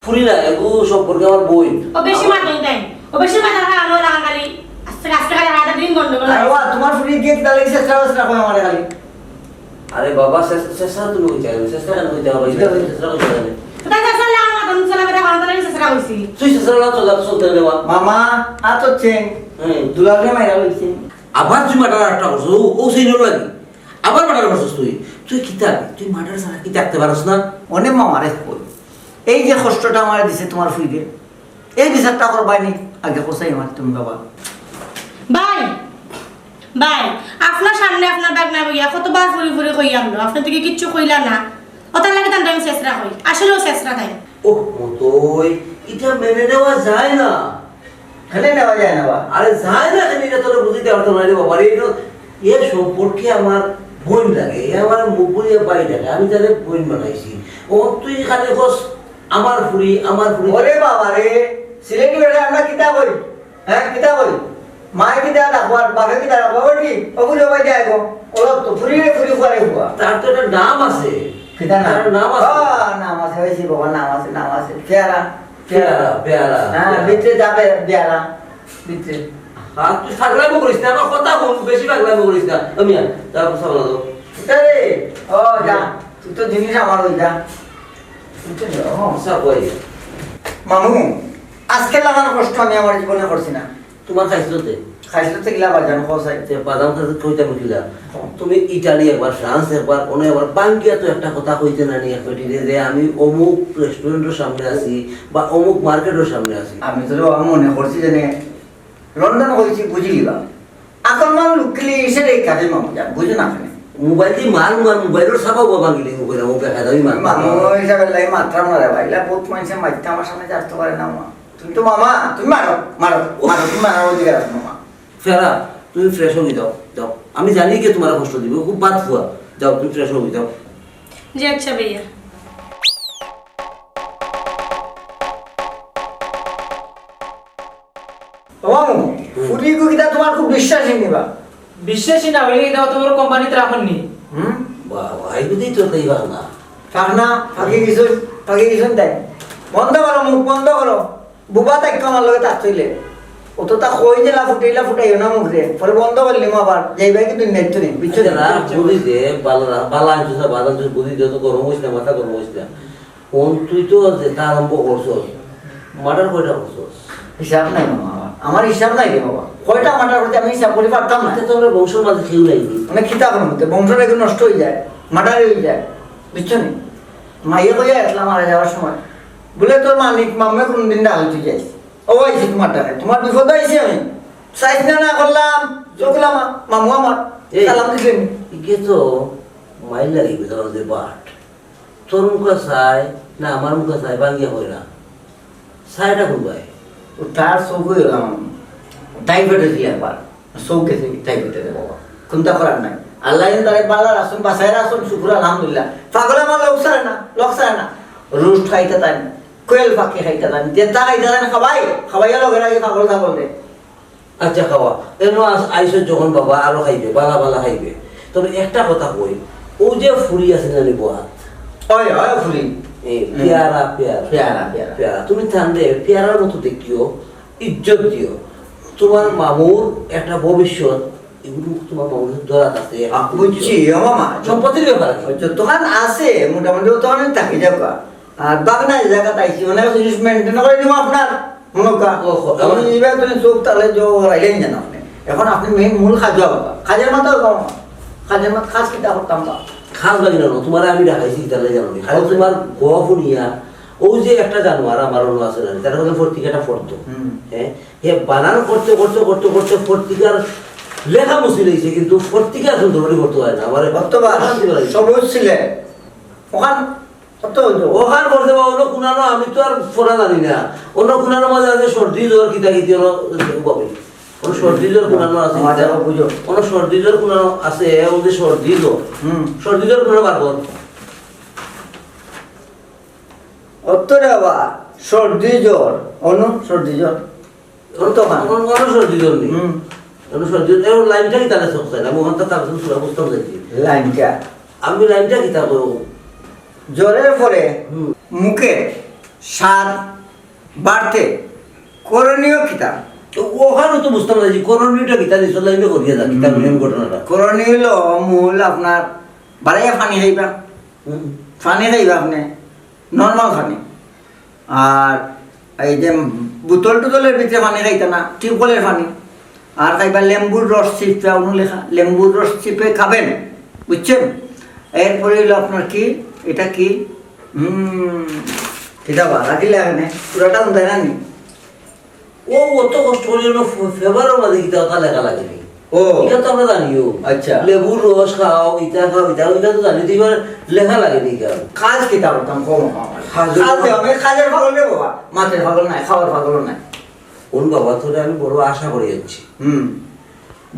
ফুরি নাই, এগু সম্পর্কে আমার বইন। ও বেশি আমার মাতইন তাই। ও বেশি মাতার কারণে লাগা খালি আস্তে আস্তে খালি আধা দিন গন্ডগোল আরে হয়। ওয়া, তোমার ফুরি দিয়ে কিতা লাগি চেষ্টা, চেষ্টা করে আমার খালি। আরে বাবা, চেষ্টা, চেষ্টা তুমি কইতে পারবে, চেষ্টা কেন কইতে পারবে? এটা চেষ্টা করতে পারবে। তো তাই চেষ্টা লাগা না, তুমি চলা বেটা বানাতে লাগি চেষ্টা কইছি। তুই চেষ্টা লাগা চলা চলতে দেওয়া। মামা, আ তো চেন। হুম। দুলালে মাইরা লইছে। আবার তুই মার্ডার একটা করছো, ও, ও সেই লাগে। আবার মার্ডার করছস তুই। তুই কিতা, তুই মার্ডার ছাড়া কি থাকতে পারস না? অনে মামারে কই। এই যে কষ্টটা আমার দিছে তোমার ফুইরে, এই বিচারটা করবায় নি? আগে কোথায় আমার তুমি বাবা? ভাই, ভাই, আপনার সামনে আপনার বাগনা বইয়া কতবার ফুরি ফুরি কই আমরা, আপনি তো কি কিচ্ছু কইলা না? ওটার লাগে তার আমি চেষ্টা কই, আসলেও চেষ্টা তাই। ওহ, মতই, এটা মেনে নেওয়া যায় না। কেনে নেওয়া যায় না বা? আরে যায় না কেনে, এটা তোরা বুঝতে পারতো না রে বাবা রে। এটা, এ সম্পর্কে আমার বইন লাগে, এ আমার মুখ বলিয়া বাই লাগে, আমি তারে বইন বানাইছি। ও তুই খালি কস আমার ফুরি, আমার ফুরি। ওরে বাবা রে, সিলেটি বেটা আমরা কিতা কই? হ্যাঁ, কিতা কই? মায়ে কিতা রাখবো আর বাপে কিতা রাখবো? ও ঠিক, ও বুঝো ভাই যাই গো। ওরা তো ফুরি রে, ফুরি ফুয়ারে ফুয়া। তার তো একটা নাম আছে। কিতা নাম? তার নাম আছে। ও, নাম আছে, হয়েছে বাবা, নাম আছে, নাম আছে। পেয়ারা। পেয়ারা, পেয়ারা, হ্যাঁ, পেয়ারা। ভিতরে যাবে পেয়ারা। ভিতরে। আর তুই পাগলামি করিস না, আমার কথা হুন, বেশি পাগলামি করিস না। আমি আর, যা, সামনে দাও। আরে, ও, যা। তুই তো জিনিস আমার ওই যা। বুঝলি? ও। আচ্ছা, কই? মামু, আজকে লাগানো কষ্ট আমি আমার জীবনে করছি না। তোমার খাইছলতে? খাইছলতে কিলা বাজান, কও চাই। তে বাদাম খাইতে কইতা বুঝিলা। তুমি ইটালি একবার, ফ্রান্স একবার, অনো একবার, বাঙ্গিয়া তো একটা কথা কইতে নানি এক বেটিরে যে আমি অমুক রেস্টুরেন্টর সামনে আছি বা অমুক মার্কেটর সামনে আছি। আমি তো বাবা মনে করছি যে নে, লন্ডন কইছি বুঝিলি বা। আকল মাল লুকিলি ইসে রে কাজে মামু যা, বুঝো না কেনে? মোবাইল দি মার, মার মোবাইলর সাবা বাবা গিলি মোবাইল, ও দেখা যাবে মার। মামু হিসাবে লাই মাত্রা মারে ভাই, লা বহুত মানুষে মারতে আমার সামনে আসতে পারে না মা। তুমি তো মামা, তুমি মারো, মারো, মারো, তুমি মারার অধিকার আছে মামা। ফেরা, তুমি ফ্রেশ হয়ে যাও, যাও। আমি জানি কি তোমার কষ্ট দিবে, খুব বাদ ফুয়া। যাও, তুমি ফ্রেশ হয়ে যাও। জি আচ্ছা ভাইয়া। ও মামু, হুম। ফুরিগু কিতা তোমার খুব বিশ্বাসী নিবা? বিশ্বাসী না হইলে কিতা তোমার কোম্পানিতে রাখেননি? হুম? বাবা, এই বুঝেই তো তাই বাংলা। থাক না, ফাঁকি কিছু, ফাঁকি কিছু দেয়। বন্ধ করো মুখ, বন্ধ করো। বুবা তাই আমার লগে তাক থইলে। ও তো তা কই দিলা ফুটাইলা ফুটাইও না মুখ রে। পরে বন্ধ করলি মা আবার। যাইবাই কিন্তু নেট তো নেই, বুঝছো আচ্ছা, না? রাগ বুঝি দে, বালা, বালা আনছিস না, বালা আনছিস, বুঝি দে, তো গরম হইস না, মাথা গরম হইস না। কোন তুই তো যেটা আরম্ভ করছস, মার্ডার কয়টা করছস? হিসাব নাই মামা আমার। আমার হিসাব নাই রে বাবা। কয়টা মার্ডার করতে আমি হিসাব করে পারতাম না। এটা তো আমরা বংশের মাঝে কেউ নাই রে। মানে কিতা কোনো মতে বংশটা একটু নষ্ট হয়ে যায়, মার্ডার হয়ে যায়, বুঝছো নি? মাইয়ে কইয়া আসলাম মারা যাওয়ার সময়, বলে, "তোর মানিক মামে কোনদিন ডাল তুই যাইস, ও আইসি তোমার টাকায়, তোমার বিপদ আইসি আমি।" সাইজ না না করলাম, চোখলাম, মামু আমার এই, সালাম দিছেন। ইগে তো মাইল লাগি বুঝলাম যে বাট। তোর মুখে চাই না আমার মুখে চাই, বাঙ্গিয়া কই না। চাইটা কোন ভাই? ও তার চোখে গেলাম, টাইফয়েড হয়েছিল একবার। চোখ গেছে টাইফয়েড হয়ে বাবা। কোনটা করার নাই। আল্লাহ তারে বালা রাখছুন, বাসায় রাখছুন, শুকুর আলহামদুলিল্লাহ। পাগলে আমার লোক ছাড়ে না, লোক ছাড়ে না। রোস্ট খাইতে তাই, কোয়েল পাখি খাইতে তাই, যেটা খাইতে তাই খাবাই, খাবাইয়া লগে রাখি পাগল ছাগল রে। আচ্ছা খাওয়া, এনো আস-, আইসো যখন বাবা আরো খাইবে, বালা বালা খাইবে। তবে একটা কথা কই, ও যে ফুরি আছে জানি বহাত। ওই, ওই ফুরি। এ, হুম। পেয়ারা, পেয়ারা। পেয়ারা, পেয়ারা। পেয়ারা। তুমি তানরে পেয়ারার মতো দেখিও, ইজ্জত দিও। তোমার মামুর একটা ভবিষ্যৎ, এগুলো তোমার মামুর ধরাত আছে। আ, বুঝছি, ও মামা। সম্পত্তির ব্যাপারে। বুঝছো, তখন আছে, মোটামুটি ও তখন থাকি যাওগা। আর বাগনা জায়গা তাইছি, মানে জিনিস maintain করে দিব আপনার, মনে কা-, ও, ও, এখন আমার এইবার তুমি চোখ তালে জো রাইলেন জানো আপনি। এখন আপনি main মূল কাজ হবে, কাজের মাথাও কম, কাজের মাথা কাজ কিতা করতাম বা। কাজ বাগি না, তোমার আমি দেখাইছি, তাহলে জানো নি। খালি তোমার গফ শুনিয়া, ও যে একটা জানোয়ার আমার অন্য আছে না, তার মধ্যে পত্রিকাটা পড়তো। হুম। হ্যাঁ, হে বানান করতে, করতে, করতে, করতে পত্রিকার লেখা মুছি লইছে, কিন্তু পত্রিকা এখন দৌড়ি করতে হয় না। আমার অথবা অশান্তি লাগে। সবুজ ছিলেন, ওখান অত হইতো। ওখান করতে বা অন্য কুনানো আমি তো আর পড়া জানি না। অন্য কুনানো মাঝে আছে সর্দি জ্বর কিতা কিতি অন্য বলে। অন্য সর্দি জ্বর কুনানো আছে আমার কিতা? যারা বুঝো। অন্য সর্দি জ্বর কুনানো আছে, এ বলতে সর্দি জ্বর। হুম। সর্দি জ্বর কুনানো বার কর। অত রে বাবা, সর্দি জ্বর, অনু সর্দি জ্বর। অন্য, তখন। অন্য, অন্য সর্দি জ্বর নেই। হুম। অন্য সর্দি জ্বর, এর লাইনটা কিতা চোখ চাই না, মোহনটা তার সুরা বুঝতাম চাইছি। লাইনটা। আমি লাইনটা কিতা করব? জ্বরের পরে হুম। মুখে স্বাদ বাড়তে করণীয় কিতা? তো ওখানে তো বুঝতাম না যে করণীয়টা কিতা, নিচের লাইনে করিয়া যাক, কিতা হুম। মেন ঘটনাটা। করণীয় হলো মূল আপনার বাড়াইয়া পানি খাইবা। হুম। পানি খাইবা আপনি, নরমাল পানি। আর এই যে বোতল টোতলের ভিতরে পানি খাইতা না, টিউবওয়েলের পানি। আর খাইবা লেম্বুর রস চিপা, অনু লেখা, লেম্বুর রস চিপে খাবেন, বুঝছেন? এরপরে হইলো আপনার কি, এটা কি? হুম, কিতা বা, রাখিলে এখানে, পুরাটা উন্দায় না নি? ও অত কষ্ট করি অনো ফে-, ফেভারর মাঝে কিতা কথা লেখা লাগে নি? ও। ইটা তো আমরা জানিও। আচ্ছা। লেবুর রস খাও, ইটা খাও, ইটা, ইটা তো জানি, তো এবার লেখা লাগে নি কেন? কাজ কিতা করতাম, কম আমার। কাজ কাজ করতাম। দে, আমি কাজের পাগল রে বাবা, মাতের পাগল নাই, খাওয়ার পাগল নাই। কোন বাবা, তোরে আমি বড় আশা করি যাচ্ছি। হুম।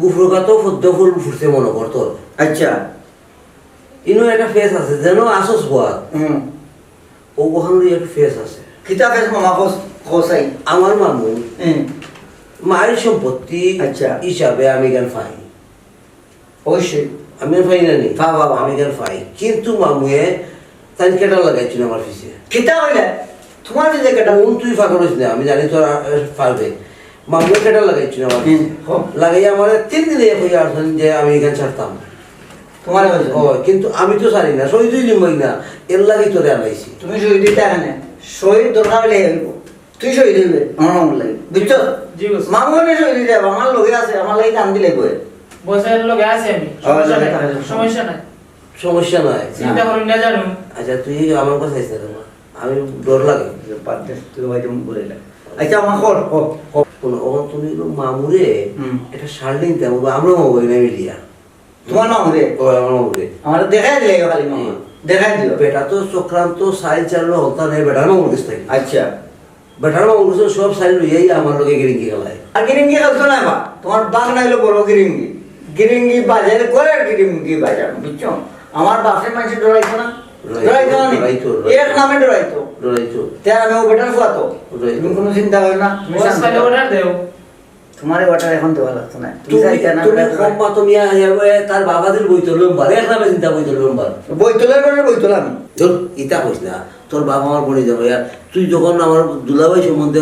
গুফরকা তো পদ্ম ফুল ফুটছে মনে কর তোর। আচ্ছা। ইনো একটা ফেস আছে, যেন আসস বয়া। হুম। ও ওখানে একটা ফেস আছে। কিতা ফেস মামা কস-, কসাই? আমার মামু, হুম। মায়ের সম্পত্তি আচ্ছা। হিসাবে আমি এখান পাই। অবশ্যই। আমি আর পাই না নি? পা, পা, পা। আমি এখান পাই। কিন্তু মামুয়ে তাই কেটা লাগাইছিল আমার পিছে। কিতা কইলে? তোমার পিছে কেটা? কোন তুই ফাঁকা রইস না, আমি জানি তোর, আ, পারবে। মামুয়ে কেটা লাগাইছিল আমার পিছে। হুম, কও। লাগাইয়া আমারে তিন দিনে কইয়া আসছেন যে আমি এখান ছাড়তাম। তোমার হয়েছে? ও, কিন্তু আমি তো জানি না, শহীদ হইলি মই না, এর লাগি তোরে আনাইছি। তুমি শহীদ হইতে এখানে? শহীদ দরকার হইলে হইব। তুই শহীদ হইবে, আমার মামুর লাগি। বুঝছো? জি, বুঝছি। মামু হইলে শহীদ হইতে হবে, আমার লগে আছে, আমার লাগি কাম দিলে কই? বসের লগে আছে আমি, ও, সমস্যা লগে নাই, আছে। সমস্যা নাই। সমস্যা নাই। চিন্তা করুন না জানো। আচ্ছা, তুই আমার কথা চাইছ না কেন? আমি ডর লাগে। বাদ দে, তুই ভাই তুমি বলে না। আচ্ছা, আমার কর, কর, কর। কোনো, ও, তুমি হলো মামুরে হুম। একটা শার্ট নিতে হবে, আমরা মামু না মিলিয়া। তোমার মামু রে? ও, আমার মামু রে। আমার দেখাই দিলে খালি মামু। হুম। দেখাই দিও। বেটা তো চক্রান্ত, সাইজ চালু হতা নেই, বেটার মামুর কাছ থেকে। আচ্ছা। বেটার মামুর কাছে সব সাইজ লইয়াই আমার লগে গিরিঙ্গি খেলায়। আর গিরিঙ্গি খেলতো না বা? তোমার বাপ নাই হলো বড় গিরিঙ্গি। গিরিঙ্গি বাজার করে গিরিঙ্গি বাজার, বুঝছো? আমার বাপের মানুষ ডরাইতো না? ডরাইতো, ডরাইতো না নি? ডরাইতো, ডরাইতো। এক নামে ডরাইতো। ডরাইতো। তে আমি ও বেটার ফুয়া তো। ডরাইতো। তুমি কোনো চিন্তা করো না। তুমি ও শান্ত সাইড থাকো। অর্ডার দেও। তোমারে অর্ডার এখন দেওয়া লাগতো না। তুমি তুমি, চাইতে না তুমি করে কম পাতো মিয়া, এ, এ, তার বাবা দিল বইতল মেম্বার, এক নামে চিন্তা বইতল মেম্বার। বইতলের করে বইতল আমি। তোর ইতা কইস না, তোর বাবা আমার বনি যাবো ইয়ার। তুই যখন আমার দুলাভাই সম্বন্ধে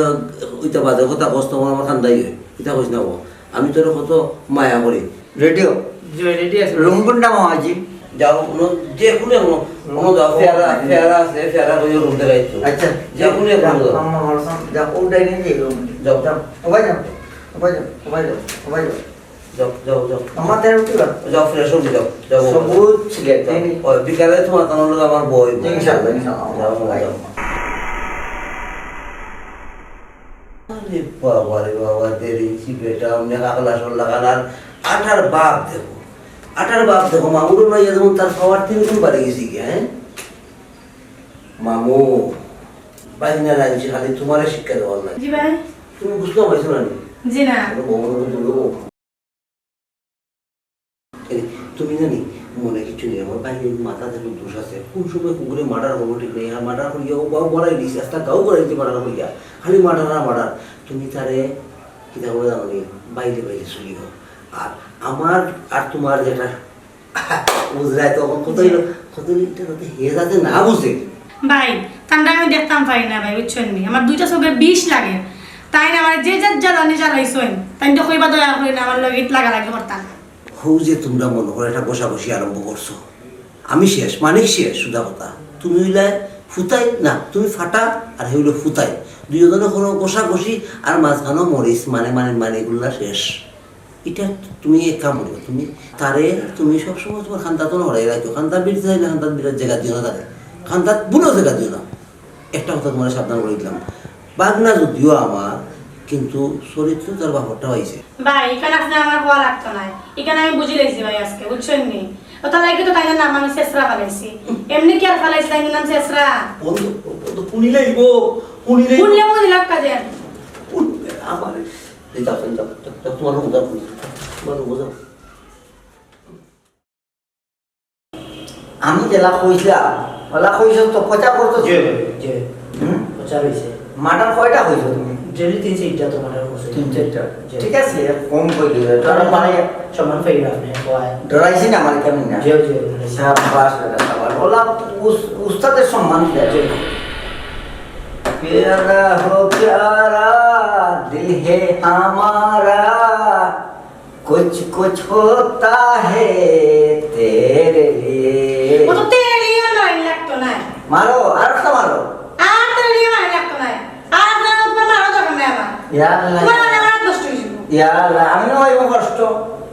ইতা বাজে কথা কস, তখন আমার কান্দাই হয়। ইতা কইস না বাবা, আমি তোর কত মায়া করি। রেডিও? জি, রেডি আছে। রুম কোনটা মামাজি? যাও, কোনো, যে কোনো, কোনো, কোনো যাও, পেয়ারা, পেয়ারা আছে, পেয়ারা কইও রুম দেখাইছো। আচ্ছা, যে কোনো এক রুম যাও। মামা বলছাম, যাও, ও ডাইনিং যে রুম। যাও। যাও, ও ভাই যাও, ও ভাই যাও, ও ভাই যাও, ও ভাই যাও। যাও, যাও, যাও। মামা তেরো কি বার? যাও, ফ্রেশ হও, যাও, যাও। সবুজ ছিলে, যাও। তাই নি? ও, বিকালে তোমার কারণে আমার বই। ইনশাআল্লাহ, ইনশাআল্লাহ। যাও, যাও। আরে বাবা রে বাবা, দেড় ইঞ্চি বেটা, অমনে কাকলা সর লাগান আর আটার বাপ দেখো। আটার বাপ দেখো, মামুর মাইয়া যেমন তার পাওয়ার তিন গুণ বাড়ি গেছে গিয়া, হ্যাঁ? মামু, বাইনা রাঁধছি খালি তোমারে শিক্ষা দেওয়ার লাগে। জি ভাই। তুমি বুঝতে পারছো না নি? জি না। আরে বাবা, তুমি বলো। এই, তুমি জানি, মনে কিছু নেই, আমার বাইরে মাথা দেখো দোষ আছে। কোন সময় কুকুরে মার্ডার হবো ঠিক নেই, আর মার্ডার করিয়া ও বাবা বড়াই দিছে, আস্তা গাঁও বড়াই দিছে মার্ডার করিয়া। খালি মার্ডার আর মার্ডার। তুমি তারে কিতা করে জানো নি? বাইরে বাইরে চলি হোক। আর আমার আর তোমার যেটা বুঝলাই তো, এখন কত হইলো, কত হইলো, এটা যাতে হে যাতে না বুঝে। ভাই, তানরে আমি দেখতাম পারি না ভাই, বুঝছইন নি? আমার দুইটা চোখে বিষ লাগে। তাইন আমারে যে জাত জ্বালানি জ্বালাইছইন, তাইনরে কইবা দয়া করি না, আমার লগে লাগালাগি করতা না। হউ যে তুমরা মনো করো এটা ঘষাঘষি আরম্ভ করছো, আমি শেষ, মানিক শেষ, সুজা কথা। তুমি অইলায় ফুতাই না, তুমি ফাটা, আর হে অইলো ফুতাই। দুইওজনে করো ঘষাঘষি, আর মাঝখানো মরিচ, মানে, মানে, মানে, এগুলা শেষ। ইটা তুমি এক কাম করিও, তুমি তারে, তুমি সবসময় তুমার খান্দাত না হরাই রাখিও। খান্দাত বিরতে চাইলে খান্দাত বিরাট জাগা দিও না তারে, খান্দাত বুনো জাগা দিও না। একটা কথা তুমারে সাবধান করি দিলাম, ভাগনা যদিও আমার, কিন্তু চরিত্র তার বাপরটা পাইছে। ভাই, ইখান আপনে আমার কওয়া লাগতো নায়, ইখান আমি বুঝি লাইছি ভাই আজকে, বুঝছইন নি? অতার লাগি তো তাইনর নাম আমি ছেছরা ফালাইছি। এমনে কি আর ফালাইছি তাইনর নাম ছেছরা? বন্ধু, বন্ধু, হুনিলাইবো, হুনিলাইবো। হুনলে বুঝি লাগ কাজে। হুন, আমার, এই যাও, যাও, যাও, যাও, তুমার রুমো যাও, তুমার রুমো যাও। আমি যেলা কইছিলাম, অলা কইছো তো, পচা করতো? জি, জি। হুম? পচা অইছে। মার্ডার কয়টা কইছো তুমি? ডেইলি তিন চাইরটা তো মার্ডার করছে। তিন চাইরটা? জি। ঠিক আছে, কম কই দিও। কারণ মানে সম্মান পাই না আপনে, কয়। ডরাইছি না আমার কেমন না? জি, জি, ডরাইছি। সাবাস বেটা, সাবাস। অলা উস-, উস্তাদের সম্মান দেয়। জি। प्यारा हो प्यारा, दिल है हमारा, कुछ कुछ होता है तेरे लिए। ও তো তেরে লিয়ে মারা লাগতো নায়। মারো, আর একটা মারো। আর তেরে লিয়ে মারা লাগতো নায়। আর আপনার উপর মারা দরকার নাই আমার। ইয়া আল্লাহ। তুমার মানে আমার নষ্ট অই যাইবো। ইয়া আল্লাহ, আমি না পাইবো কষ্ট,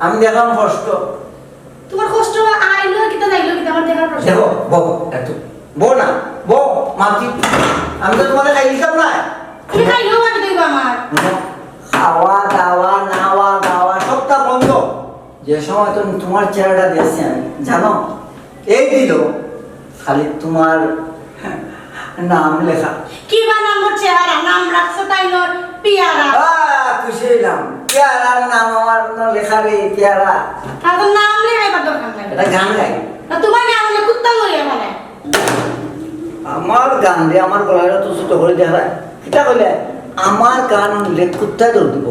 আমি দেখলাম কষ্ট। তুমার কষ্ট আইলো কিতা যাইলো কিতা আমার দেখার প্রশ্ন। দেখো, বউ, একটু বউ না, বউ, মাতি। আমি তো তুমারে খাই দিতাম না। তুমি খাইলেও আমি দেখবো আমার। খাওয়া দাওয়া, নাওয়া দাওয়া, সবটা বন্ধ। যে সময় তুমি তুমার চেহারাটা দেখছি আমি, জানো, এই দিল খালি তুমার নাম লেখা। কি বা নাম ওর চেহারা, নাম রাখছো তাইনর পিয়ারা। আহ, খুশি অইলাম। পিয়ারার নাম আমার নাম লেখা রে, পিয়ারা। তার তো নাম লেখা এবার দরকার নাই। এটা গান গাই। না, তুমার গান হলে কুত্তা লইয়া মানে। আমার গান দিয়া আমার গলাটা তো ছোট করি দেখায়। কিতা কইলে? আমার গান হুনলে কুত্তায় দৌড় দিব।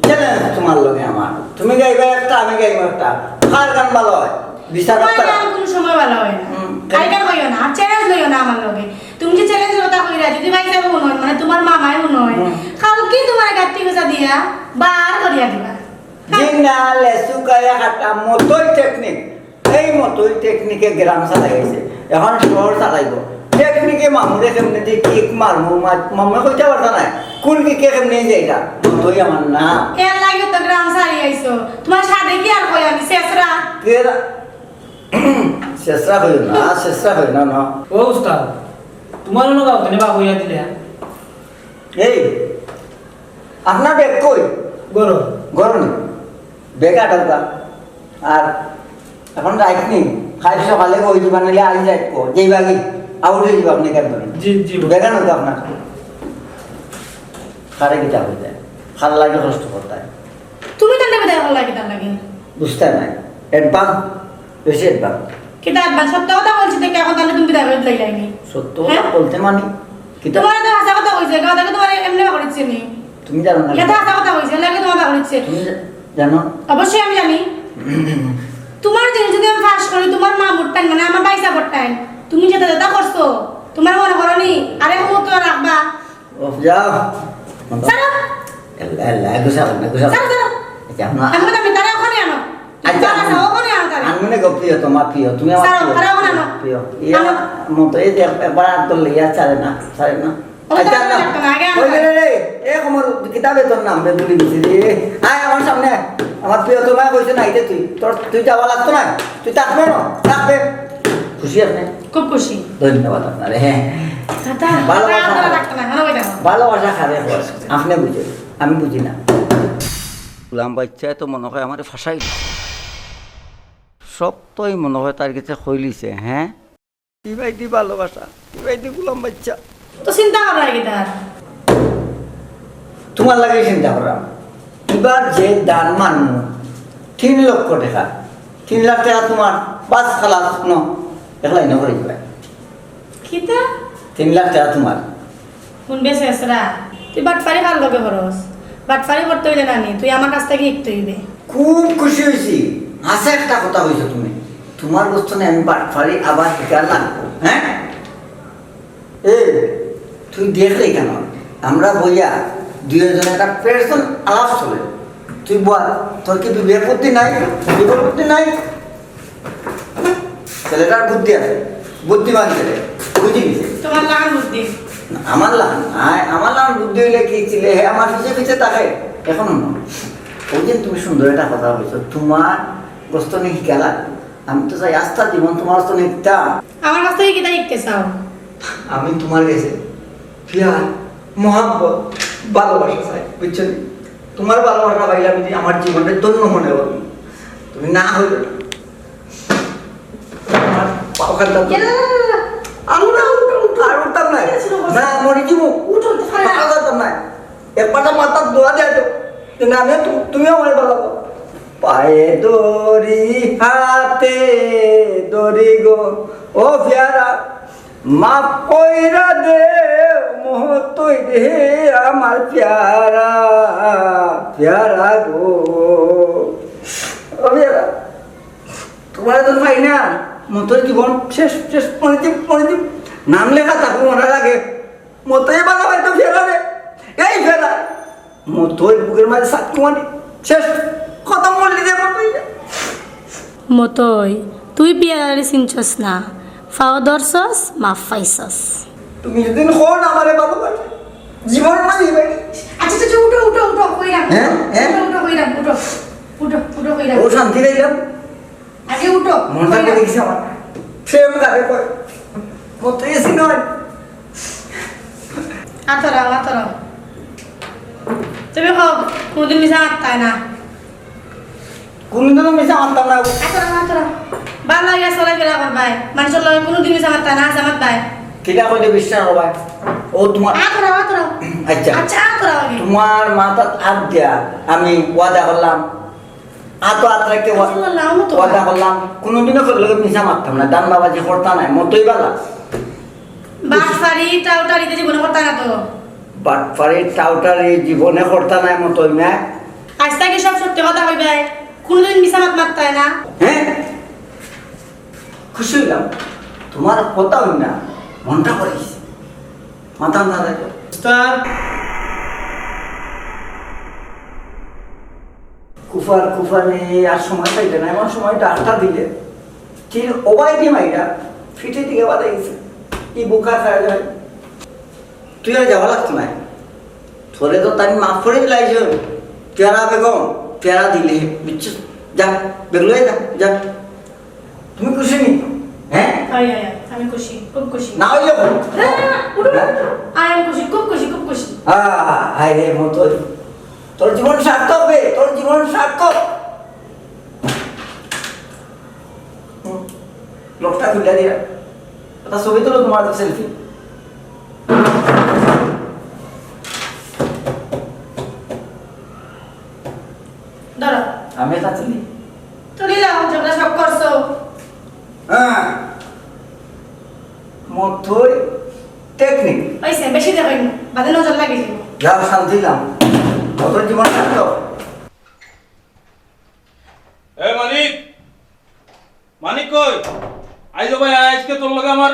Challenge তুমার লগে আমার। তুমি গাইবা একটা, আমি গাইবো একটা। কার গান ভালা অয়? বিচার তুমার করতে গান কুনু সময় ভালা অয় না। হুম। কাইকার কইও না, আর challenge লইও না আমার লগে। তুমি যে challenge কথা কইরা, যদি ভাই সাহেব হুনইন, মানে তুমার মামায় হুনইন, হুম। কালকে তুমার গাত্তি গুছা দিয়া বার করিয়া দিবা। জিন্না লেসু কায়া কাটা মতোই technique। এই মতোই technique-এ গ্রাম চালাইছে, এখন শহর চালাইবো। Technique-এ মামুরে কেমনে যে kick মারমু, মা-, মামুয়ে কইতা পারতা নায়, কুন kick-এ কেমনে যাইরা, মতোই আমার না। এর লাগি তো গ্রাম ছাড়ি আইছো, তুমার সাথে কি আর কই আমি, ছেছরা? কে রা-, ছেছরা কইও না, ছেছরা কইও না, না। ও উস্তাদ, তুমার অনো গাও কেনে বা কইয়া দিলে? এই, আপনার ব্যাগ কই? গরম। গরম। ব্যাগ আটালতা। আর এখন রাইত নি, কাইল সকালে কই দিবা, নাইলে আইজ রাইত কো, যেইবাগি, out অই যিবা আপনে কেন ধরেন? জি, জি। ব্যাগ আনো তো আপনার। কারে কিতা কইতে? কার লাগি কষ্ট করতে? তুমি তার লাগি, তার লাগি, তার লাগি। বুঝতে নাই। Advance বেশি advance। কিতা advance? সত্য কথা কইছি দেখি এখন তাইলে তুমি বিদায় করি দিলাইলায় নি। সত্য কথা হ্যাঁ? বলতে মানে? কিতা? তুমারে তো হাছা কথা কইছি, কথা কি তুমারে এমনে করিছে নি? তুমি জানো না। ইটা হাছা কথা কইছি, এর লাগি তুমারে করিছে। তুমি জা-, জানো? অবশ্যই আমি জানি। তুমার জিনিস যদি আমি ফাঁস করি, তুমার মামুর টাইন, মানে আমার ভাইসাবর টাইন, তুমি যেটা যেটা করছো, তুমার মনে করো নি, আরে ও তো রাখবা। ওফ, যাও। ছাড়ো। এল্লা, এল্লা, গুছাও না, গুছাও। ছাড়ো, ছাড়ো। আচ্ছা, আমরা আমি বললাম, তারা ওখানে আনো। আচ্ছা, তারা আমি, ওখানে আনো তারা। আমি মনে করি প্রিয়, তুমার প্রিয়, তুমি আমার ছাড়ো, প্রিয়। তারা ওখানে আনো। প্রিয়। ইয়া, আনো। মতো এই যে একবার আত ধরলে ইয়া ছাড়ে না, ছাড়ে না। ও আচ্ছা, তারা না। রাখতো না, আগে আনো ওই রে, তারা। রে, রে, এ কমর কিতাবে তোর নাম রে, ভুলি গেছি রে। আয় আমার সামনে আয়। আমার প্রিয়, তোমায় কইছে না, এই যে তুই, তোর, তুই যাওয়া লাগতো না। তুই থাকবে না, থাকবে। খুশি আপনি? খুব খুশি। ধন্যবাদ আপনারে, হ্যাঁ। দাদা, ভালোবাসা দাদা, খাবে। রাখতো না, ভালো হয়ে যাবো। ভালোবাসা খাবে, আপনি বুঝেন, আমি বুঝি না। গোলাম বাচ্চায় তো মনে হয় আমারে ফাঁসাই দিছে। সব তো এই মনে হয় তার কাছে কইলিছে, হ্যাঁ? কি ভাই দি ভালোবাসা, কি ভাই দি গোলাম বাচ্চা। তো চিন্তা করার কিতা? তোমার লাগি চিন্তা করা। এবার যে দান মানমু, তিন লক্ষ টাকা, তিন লাখ টাকা তোমার, বাস খালাস, ন, একলাই ন করে দিবা। কিতা? তিন লাখ টাকা তোমার। হুনবে ছেছরা, তুই বাটপারি কার লগে করস? বাটপারি করতে অইলে নানি, তুই আমার কাছ থাকি শিখতে অইবে। খুব খুশি অইছি, হাছা একটা কথা কইছো তুমি। তোমার গোস্ত নে আমি বাটপারি আবার শিকার লাগবো, হ্যাঁ? এ, তুই দেখলে কেন? আমরা বইয়া দুইজনে একটা personal আলাপ চলে। তুই বল, তোর কি বিবেক বুদ্ধি নাই? বিবেক বুদ্ধি নাই? ছেলেটার বুদ্ধি আছে, বুদ্ধিমান ছেলে, বুঝি নিছে। তোমার লাখান বুদ্ধি। না, আমার লাখান, আয়, আমার লাখান বুদ্ধি অইলে কি ছিলে? হে আমার পিছে পিছে তাকায়। এখন না। ওই যে তুমি সুন্দর একটা কথা বলছো, তোমার গোস্ত নেই গেলা, আমি তো চাই আস্তা জীবন তোমার গোস্ত নেই তা। আমার কাছ থেকে কিতা শিখতে চাও? আমি তোমার গেছে প্রিয়া, মহাব্বত, ভালোবাসা চাই, বুঝছো নি? তোমার ভালোবাসা পাইলে আমি আমার জীবনটা ধন্য মনে করবো। তুমি না হইলে না। আমার পাও খালি দাও। ইয়া! আরো না, উঠো, উঠো, আর উঠতাম না। ইয়া, শুনো, বসো। না, মরে যাবো। উঠো, উঠো, পাও খালি দাও। খালি দাও না। এক পাটা মাথার দোয়া দেয় তো। যে না, আমি তু-, তুমিও আমার ভালো করো। পায়ে দড়ি, হাতে দড়ি গো, ও পেয়ারা, মাফ কইরা দে, মতই রে আমার পেয়ারা, পেয়ারা গো। ও পেয়ারা, তোমার তো পাই না, মতই জীবন শেষ, শেষ, মরে যাইমু, মরে যাইমু। নাম লেখা থাকবো মরার আগে। মতই ভালা পাইতো পেয়ারারে। এই পেয়ারা, মতই বুকের মাঝে সাত কুমারি। শেষ। খতম করলি রে মতই। মতই, তুই পেয়ারারে চিনছস না। ফাও ধরছস, মাফ পাইছস। তুমি যদি কও না আমারে ভালোবাসো, জীবন মারি ভাই। আচ্ছা, আচ্ছা, আচ্ছা, উঠো, উঠো, উঠো, কইরাম। হ্যাঁ? হ্যাঁ? উঠো, উঠো, কইরাম, উঠো। উঠো, উঠো, কইরাম। ও শান্তি পাইলাম। আগে উঠো, মনটা কইরাম। পড়ে গেছে আমার। প্রেম কারে কয়? মতই এসি নয়। আতরাও, আতরাও। তুমি কও, কোনোদিন মিছা মাততায় না। কোনোদিনও মিছা মাততাম না। আতরাও, আতরাও। ভালা লাগে চলাফেরা করবায়। মানুষর লগে কোনোদিন মিছা মাততায় না, হাছা মাতবায়। কিতা কইলে বিশ্বাস করবায়? ও তোমার আতরাও, আতরাও। আচ্ছা। আচ্ছা, আতরাও আগে। তোমার মাথাত আত দিয়া আমি ওয়াদা করলাম। আতো আত রাখতে ওয়া-, আচ্ছা, না, না, আমি তো ওয়াদা না। করলাম। কোনোদিনও কেউর লগে মিছা মাততাম না। দান্দাবাজি করতা নায়, মতই ভালা। বাটপারি, টাউটারি তো জীবনে করতা না তো। বাটপারি, টাউটারি জীবনে করতা নায় মতই না। আইজ থাকি সব সত্যি কথা কইবায়, কোনোদিন মিছা মাত মাততায় না। হ্যাঁ? খুশি অইলাম। তোমার কথা অইল না, মনটা পড়ে গেছে। মাথা না লাগে। উস্তাদ। কুফার, কুফানি আর সময় পাইলে না, এমন সময় ডাকটা দিলে, ঠিক ওবায় দি মাইরা, ফিটে দিকে বাধা গেছে। ই বুকা খায় যায়। তুই আর যাওয়া লাগতো না। তোরে তো তাই মাফ করে দিলাই যে, পেয়ারা বেগম, পেয়ারা দিলে, বুঝছো? যা, বেগুলো যা, যা। তুমি খুশি নি? হ্যাঁ? হয়, হয়, হয়। আমি খুশি, খুব খুশি। না হইলে বলো। না, না, না, উঠো, হ্যাঁ? উঠো। আই এম খুশি, খুব খুশি, খুব খুশি। আহ, হায় রে, মতই। তোর জীবন সার্থক বে, তোর জীবন সার্থক। হুম, লোকটা খুলে দিয়া। একটা ছবি তুলো তোমার সেলফি। ধরো। আমি একটা তুলি। তুলিলাম, যেগুলো সব করছো। হ্যাঁ। মতই টেকনিক। হইছে, বেশি দেখাই না। বাদে নজর লাগে যাবো। যাও, শান্তি লাম। মতই জীবন থাকতো। এ মানিক, মানিক কই? আইজ ভাই, আইজকে তোর লগে আমার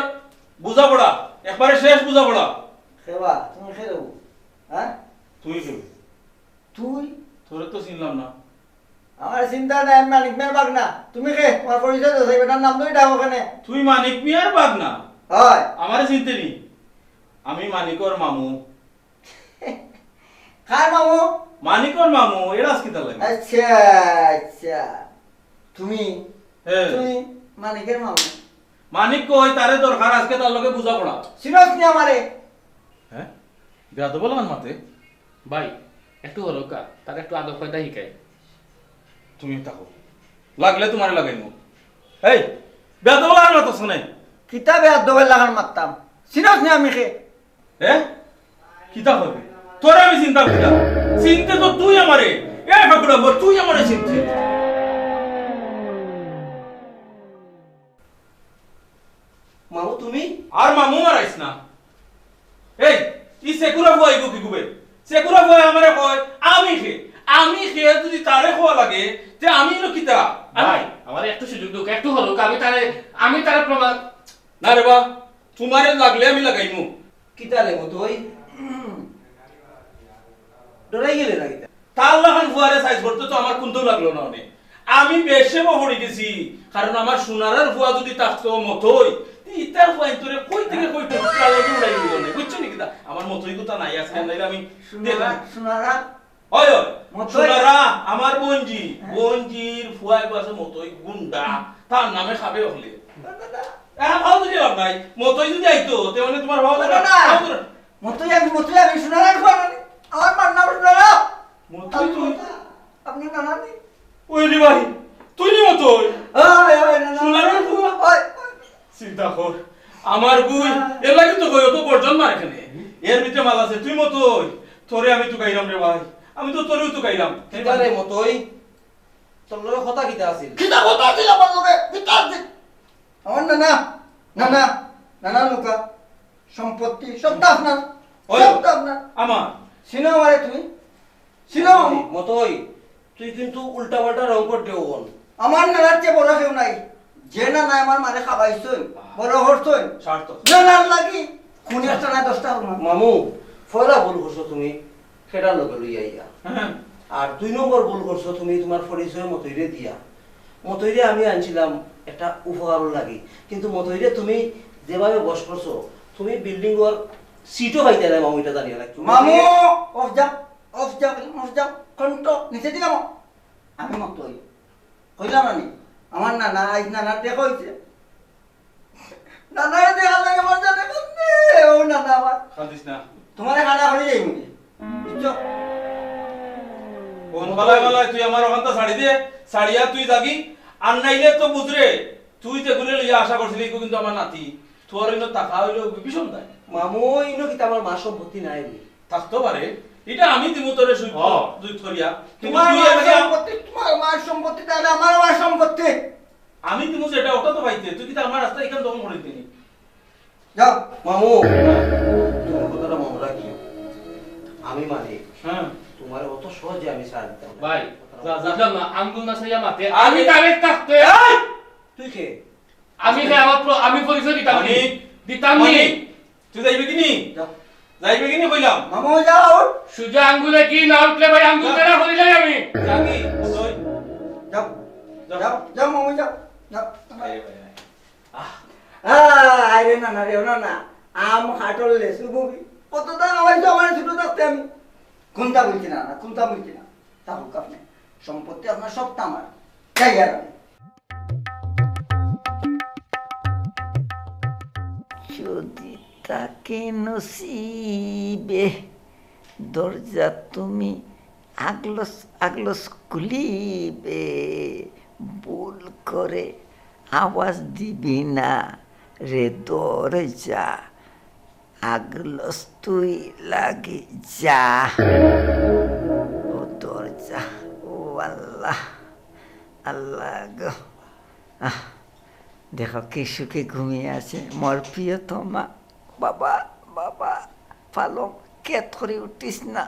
বুঝাপড়া, একবারে শেষ বুঝাপড়া। খেবা, তুমি খেলো। হ্যাঁ? তুই কে? তুই? তোরে তো চিনলাম না। আমার চিন্তা নাই, আমি মানিক মিয়ার ভাগনা। তুমি কে? তোমার পরিচয় তো সেই বেটার নাম ধরে ডাকো কেনে? তুই মানিক মিয়ার ভাগনা? হয়। আমারে চিনতে নি? আমি মানিকর মামু। কার মামু? মানিকর মামু, এরাস কিতা লাগে? আচ্ছা, আচ্ছা। তুমি? হ্যাঁ। তুমি মানিকের মামু? মানিক কই, তারে দরকার, আজকে তার লগে বুঝাপড়া। চিনস নি আমারে? হ্যাঁ? বেয়াদব লাখান মাতে? ভাই, একটু হরকা, তার একটু আদব কায়দা শিকাই। তুমি থাকো, লাগলে তোমারে লাগাইমু। এই, বেয়াদব লাখান মাতস কেনে? কিতা বেয়াদব লাখান মাততাম? চিনস নি আমি কে? হ্যাঁ? কিতা করবে? তোরে আমি চিনতাম কিতা? চিনতে তো তুই আমারে। এ ফাকুড়া, তুই আমারে চিনতে। মামু, তুমি? আর মামু মারাইস না। এই, ই সেকুরা ফুয়া ইগু কিগু বে? সেকুরা ফুয়া আমারে কয়, আমি কে? আমি কে যদি তারে কওয়া লাগে, তে আমি ইনো কিতা? আমি ভাই, আমারে একটু সুযোগ দেউক, একটু হরকা, আমি তারে, আমি তারে প্রমাণ। না রে বা, তোমারে লাগলে আমি লাগাইমু। কিতা রে মতই? উম। ডরাই গেলে না কিতা? তার লাখান ফুয়ারে সাইজ করতে তো আমার কুন্তাও লাগলো না অনে। আমি বেশে বহরি গেছি, কারণ আমার সোনারার ফুয়া যদি থাকতো মতই, তে ইতার ফুয়া ইন্তরে কই থেকে কই টুকরা লাগি উড়াই দিল না, বুঝছো নি কিতা? আমার মতই কথা নাই আজকে, নাইলে আমি সোনারা, দেখলাম। সোনারা, ওই, ওই, মতই। সোনারা, আমার বঞ্জি, হ্যাঁ। বঞ্জির ফুয়া একটু আছে মতই গুন্ডা, তার নামে খাবে হলে। না, না, না। হ্যাঁ, ভালো তো দিলাম নাই, মতই যদি আইতো, তে মানে তোমার ভালো না, না। ভালো তো মতই আমি, মতই আমি সোনারার ফুয়া নানি। আমার মার নাম সোনারা। মতই তুই? আপনি নানা নি? ওই রে ভাই, তুই নি মতই? ওই, ওই, নানা। সোনারার ফুয়া? ওই, ওই। চিন্তা কর, আমার বই, হ্যাঁ। এর লাগি তো কই, অত গর্জন মার এখানে। এর ভিতরে মাল আছে, তুই মতই। তোরে আমি তুকাইলাম রে ভাই, আমি তো তোরেও তুকাইলাম। কিতা রে মতই? তোর লগে কথা কিতা আছিল? কিতা কথা আছিল আমার লগে? কিতা আছিল? আমার নানা, নানা, নানা লুকা, সম্পত্তি, সব তো আপনার, ওই, সব তো আপনার। আমার। চিনো আমারে তুমি? চিনো? মতই, মতই, তুই কিন্তু উল্টা পাল্টা রং করতে হবন। আমার নানার চেয়ে বড় কেউ নাই। যে নানা আমার মারে খাবাইছইন, বড় করছইন, সার্থক। নানার লাগি খুনি একটা না দশটা হল না। মামু, পয়লা ভুল করছো তুমি। খেটার লগে লইয়া আইয়া। হ্যাঁ। আর দুই নম্বর ভুল করছো তুমি তোমার পরিচয় মতইরে দিয়া। মতইরে আমি আনছিলাম একটা উপকারর লাগি, কিন্তু মতইরে তুমি যেভাবে বশ করছো, তুমি বিল্ডিং ওর সিটও পাইতে না, মামু, এটা জানিয়া রাখছো। মামু, অফ যাও, অফ যাও, অফ যাও, কণ্ঠ নিচে দিলাম। আমি মতই কইলাম না নি, আমার নানা, আইজ নানার দেখা হইছে। নানারে দেখার লাগি মজা দেখার নে। ও নানা আমার। কান্দিস না। তোমারে খানা করে যাই মুখে। বুঝছো? কোন বালায় বালায় তুই আমার ওখানটা ছাড়ি দে, ছাড়িয়া তুই যাগি। আর নাইলে তো বুঝরে, তুই যেগুলো লইয়া আশা করছিলি, এগুলো কিন্তু আমার নাতি। তোর ইনো টাকা হইলেও বিষম দেয়। মামু, ইনো কিতা আমার মার সম্পত্তি নাই রে? থাকতো পারে। এটা আমি দিমু তোরে সুই ও। দুই থরিয়া। কিন্তু তোমার তুই মার আমাকে সম্পত্তি, তোমার মার সম্পত্তি, তাহলে আমার আমার সম্পত্তি। আমি দিমু যেটা, ওটা তো পাইতে। তুই কিতা আমার রাস্তা এখান দখল করে দিতে নি? যাও। মামু, তুমি কথাটা মনে রাখিও। আমি মালিক। হ্যাঁ। তোমার অত সহজে আমি ছাড় দিতাম না। ভাই, যা, যা। বুঝলাম না, আঙ্গুল না ছাইয়া মাতে। আমি আমি তারিখ থাকতে। এই! তুই কে? আমি কে আমার প্র-, আমি পরিচয় দিতাম নি। মানিক, দিতাম নি। মানিক, তুই যাইবে কি নি? যাও। যাইবে কি নি কইলাম? মামু যাও। সুজা আঙ্গুলে কি না উঠলে ভাই আঙ্গুল যা। তেরা করি যাই আমি। যাবি, তুই? যাও। যাও। যাও, যাও, মামু যাও। যাও। আরে ভাই, ভাই। আহ। আহ, আরে না, না রে, না, না। আম, কাঠল, লেচু, মুবি। কত দাম আমার তো আমার ছোট থাকতে আমি। কোনটা বলছি না, না, কোনটা বলছি না। তা হোক আপনি। সম্পত্তি আপনার সব তো আমার। যাই আর আমি। যদি থাকে নসিবে, দরজা তুমি আগলস আগলস খুলিবে, ভুল করে আওয়াজ দিবি না রে দরজা, আগলস তুই লাগি যা। ও দরজা, ও আল্লাহ, আল্লাহ গো। আহ, দেখো কি সুখে ঘুমিয়ে আছে মোর প্রিয়তমা। বাবা, বাবা, পালং কেত করি উঠিস না।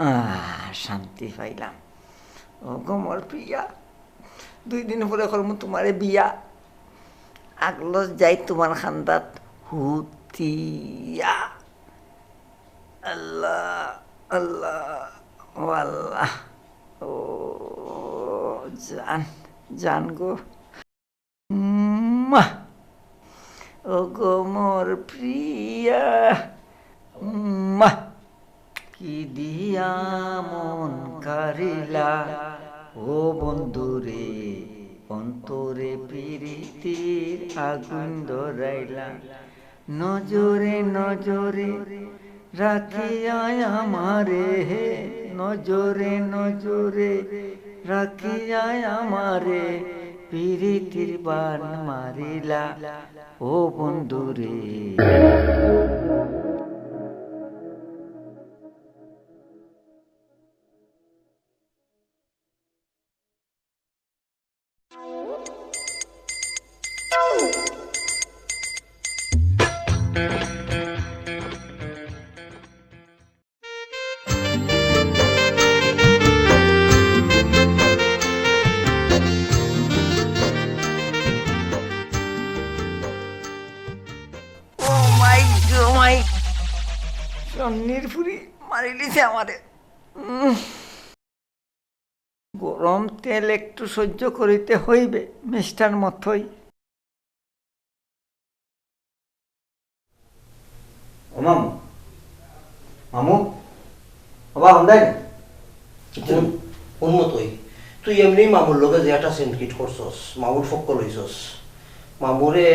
আহ, শান্তি পাইলাম। ও গো মোর প্রিয়া, দুই দিন পরে করমু তোমারে বিয়া। আগলস যাই তোমার খান্দাত হুতিয়া। আল্লাহ, আল্লাহ, ও আল্লাহ, ও জান, জান গো। উম্মা। ও গো মোর প্রিয়া, উম্মা। কি দিয়া মন কারিলা, ও বন্ধুরে, অন্তরে পিরিতির আগুন ধরাইলা। নজরে নজরে রাখিয়া আমারে, নজরে নজরে রাখিয়া আমারে, পিরিতির বান মারিলা, ও বন্ধুরে। ও মাই গো মাই। সন্নির ফুরি মারিলিছে আমারে। গরম তেল একটু সহ্য করিতে হইবে, মিস্টার মথই। ও মামু, মামু, ও বাবা, হুনদায় নি? হুন, হুন মথই, তুই এমনি মামুর লগে যে একটা সিনকিট করছস, মামুর পক্ষ লইছস, মামুরে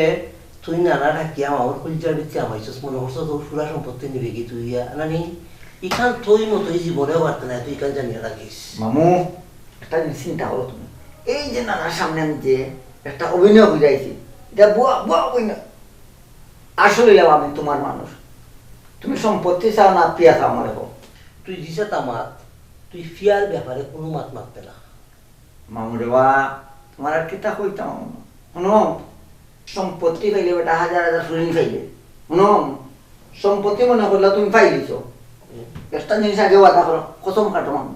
তুই নানা ডাকিয়া মামুর কলিজার ভিতরে আমাইছস, মনে করছস তোর পুরা সম্পত্তি নিবে কি তুই ইয়া? না নি? ইখান তুই মথই জীবনেও পারতে না, তুই ইখান জানিয়া রাখিস। মামু, একটা জিনিস চিন্তা করো তুমি। এই যে নানার সামনে আমি যে একটা অভিনয় বুঝাইছি, এটা বুয়া, বুয়া অভিনয়। আসলে আমি তোমার মানুষ। তুমি সম্পত্তি চাও না পিয়া চাও, আমারে কও। তুই যেতা মাত, তুই পিয়ার ব্যাপারে কোনো মাত মাতবে না। মামু রে বা, তোমার আর কিতা কইতাম মামু? হুনো, সম্পত্তি পাইলে বেটা হাজার হাজার ফুরিন পাইলে। হুনো, সম্পত্তি মনে করলা তুমি পাইলিছো। একটা জিনিস আগে ওয়াদা করো, কসম কাটো মামু।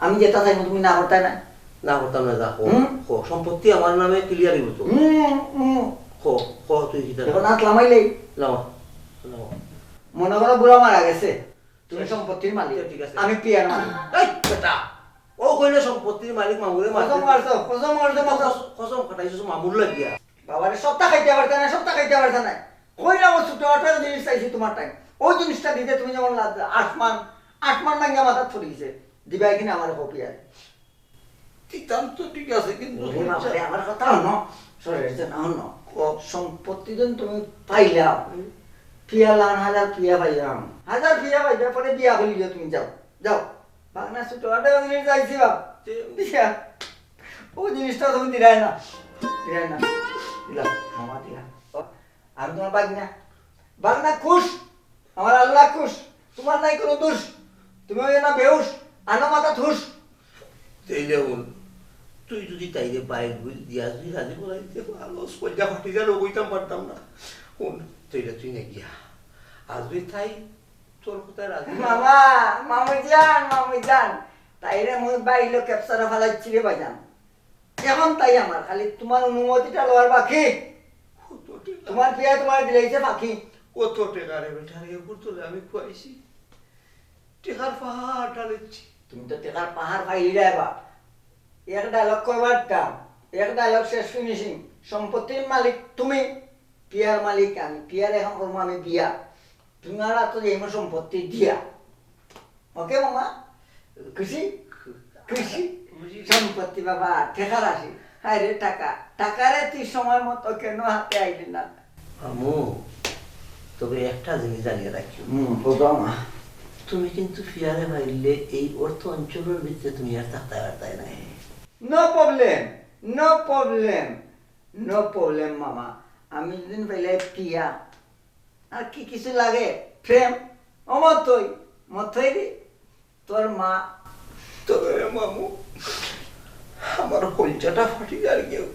আমি যেতা চাইমু তুমি না করতায় না। না করতাম না, যা, কও। হুম? কও, সম্পত্তি আমার নামে ক্লিয়ার অইবো তো। হুম, হুম। কও, কও, তুই কিতা? এখন আত লামাইলেই। লামা, লামা। মনে করো বুড়া মারা গেছে, তুমি সম্পত্তির মালিক, ঠিক আছে। আমি পিয়ার মালিক। এই বেটা, ও কইলে সম্পত্তির মালিক মামুরে মারতে। কসম করছো, কসম করছো, মামু। কস-, কসম কাটাইছো মামুর লাগিয়া। বাবারে, সবতা খাইতে পারতা না, সবতা খাইতে পারতা না। কইলাম ও ছোট একটা জিনিস চাইছি তোমার টাইম। ওই জিনিসটা দিতে তুমি যেমন লাজ-, আসমান, আসমান ভাঙ্গা মাথাত পড়ি গেছে। দিবায় কিনা আমারে কও পিয়ারে। দিতাম তো ঠিক আছে, কিন্তু ওরে বাবারে, আমার কথা হুনো, সরে যেতে না হুনো। ও। সম্পত্তি যেন তুমি পাইলাও, হুম। পিয়া লান হাজার পিয়া পাইলাম, হাজার পিয়া পাইবে, পরে বিয়া করিলিও তুমি, যাও, যাও। বাগনা ছোট আটে ওই জিনিস চাইছি বা। যে বিয়া। ওই জিনিসটা তুমি দিলায় না, দিলায় না, দিলাম, মামা দিলাম। ও, আমি তোমার বাগনা, বাগনা খুশ, আমার আল্লাহ খুশ, তোমার নাই কোনো দোষ, তুমি ওই না বেহুশ, আনো মাথাত হুশ। তেইলে হুন, তুই যদি তাইরে বাইর বুল দিয়া যদি রাজি করাইতে পারস, কইটা ফাটি গেল, কইতাম পারতাম না। হুন, তেইলে তুই না গিয়া। আর যদি তাই তোর কথায় রাজি না। মামা, মামু জান, মামু জান, তাইরে মুই বাইলো ক্যাপচারে ফালাইছি রে ভাইজান। এখন তাই আমার খালি তোমার অনুমতিটা লওয়ার বাকি। কত টেকা? তোমার পিয়া তোমার দিলাইছে ফাঁকি। কত টেকা রে বেটা রে, এগুর তোরে আমি খুয়াইছি। টেকার পাহাড় ঢালেছি। তুমি তো টেকার পাহাড় পাইলিরায় বা। এক ডায়লগ করবার দাম, এক ডায়লগ শেষ ফিনিশিং। সম্পত্তির মালিক তুমি, পিয়ার মালিক আমি। পিয়ার এখন করবো আমি বিয়া। তোমার তো এই সম্পত্তি দিয়া। ওকে মামা? খুশি? খুশি? খুশি। সম্পত্তি বাবা, টেকা রাশি। হায় রে টাকা, টাকা রে তুই সময় মতো কেন হাতে আইলি না? মামু, তবে একটা জিনিস জানিয়া রাখিও। হুম, বাবা মা। তুমি কিন্তু পিয়ারে পাইলে এই অর্থ অঞ্চলের ভিতরে তুমি আর থাকতে পারতায় না। No problem, no problem, no problem মামা। আমি যদি পাইলে পিয়া, আর কি কিছু লাগে? প্রেম, ও মতই, মতই রে, তোর মা। তবে রে মামু, আমার কলিজাটা ফাটি যার গেউ।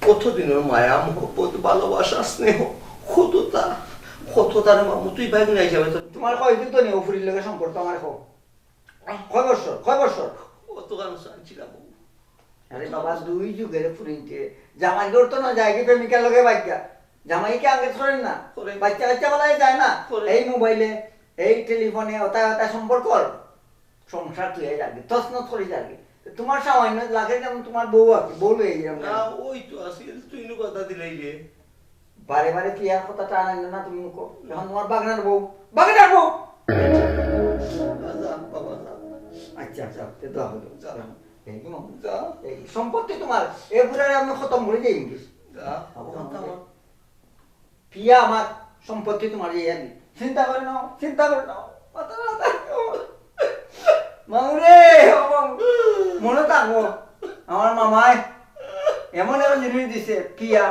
কতদিনের মায়া, মহব্বত, ভালোবাসা, স্নেহ, কততা, কততা রে মামু, তুই ভাগনা হিসাবে তো। তোমার কয়দিন তো নেও ফুরির লগে সম্পর্ক আমার কও। কয় বছর, কয় বছর? অত কারণ চাইছিলাম। আরে বাবা, দুই যুগের ফুরিনতে জামাই ঘর তো না যায় কি প্রেমিকার লগে বাচ্চা? জামাই কি আঙ্গেজ করেন না? করে। বাচ্চা কাচ্চা বলা যায় না? করে। এই মোবাইলে, এই টেলিফোনে, ওটা ওটা সম্পর্ক, সংসার তুই যাবি, তছনছ করে যাবি। তোমার সামান্য লাগে যেমন তোমার বউ আছে, বউ লয়ে যাবো। না, ওই তো আছে, তুই নু কথা দিলাই রে। বারে বারে কি আর কথা টান আনলে না তুমি মুখো? এখন তোমার বাগনার বউ, বাগনার বউ। যা, বাবা, যা। আচ্ছা, আচ্ছা, তে দোয়া হলো। যা। এই কি মামু? যা। এই সম্পত্তি তোমার, এ বুড়ারে আমি খতম করে দেই ইংলিশ। যা, বাবা, কথা মামু। বল। পিয়া আমার সম্পত্তি তোমার এই আমি। চিন্তা করে নাও, চিন্তা করে নাও। মাথা না থাকো। মামু রে, ও মামু। মনে থাকবো। আমার মামায় এমন এমন জিনিস দিছে, পিয়া।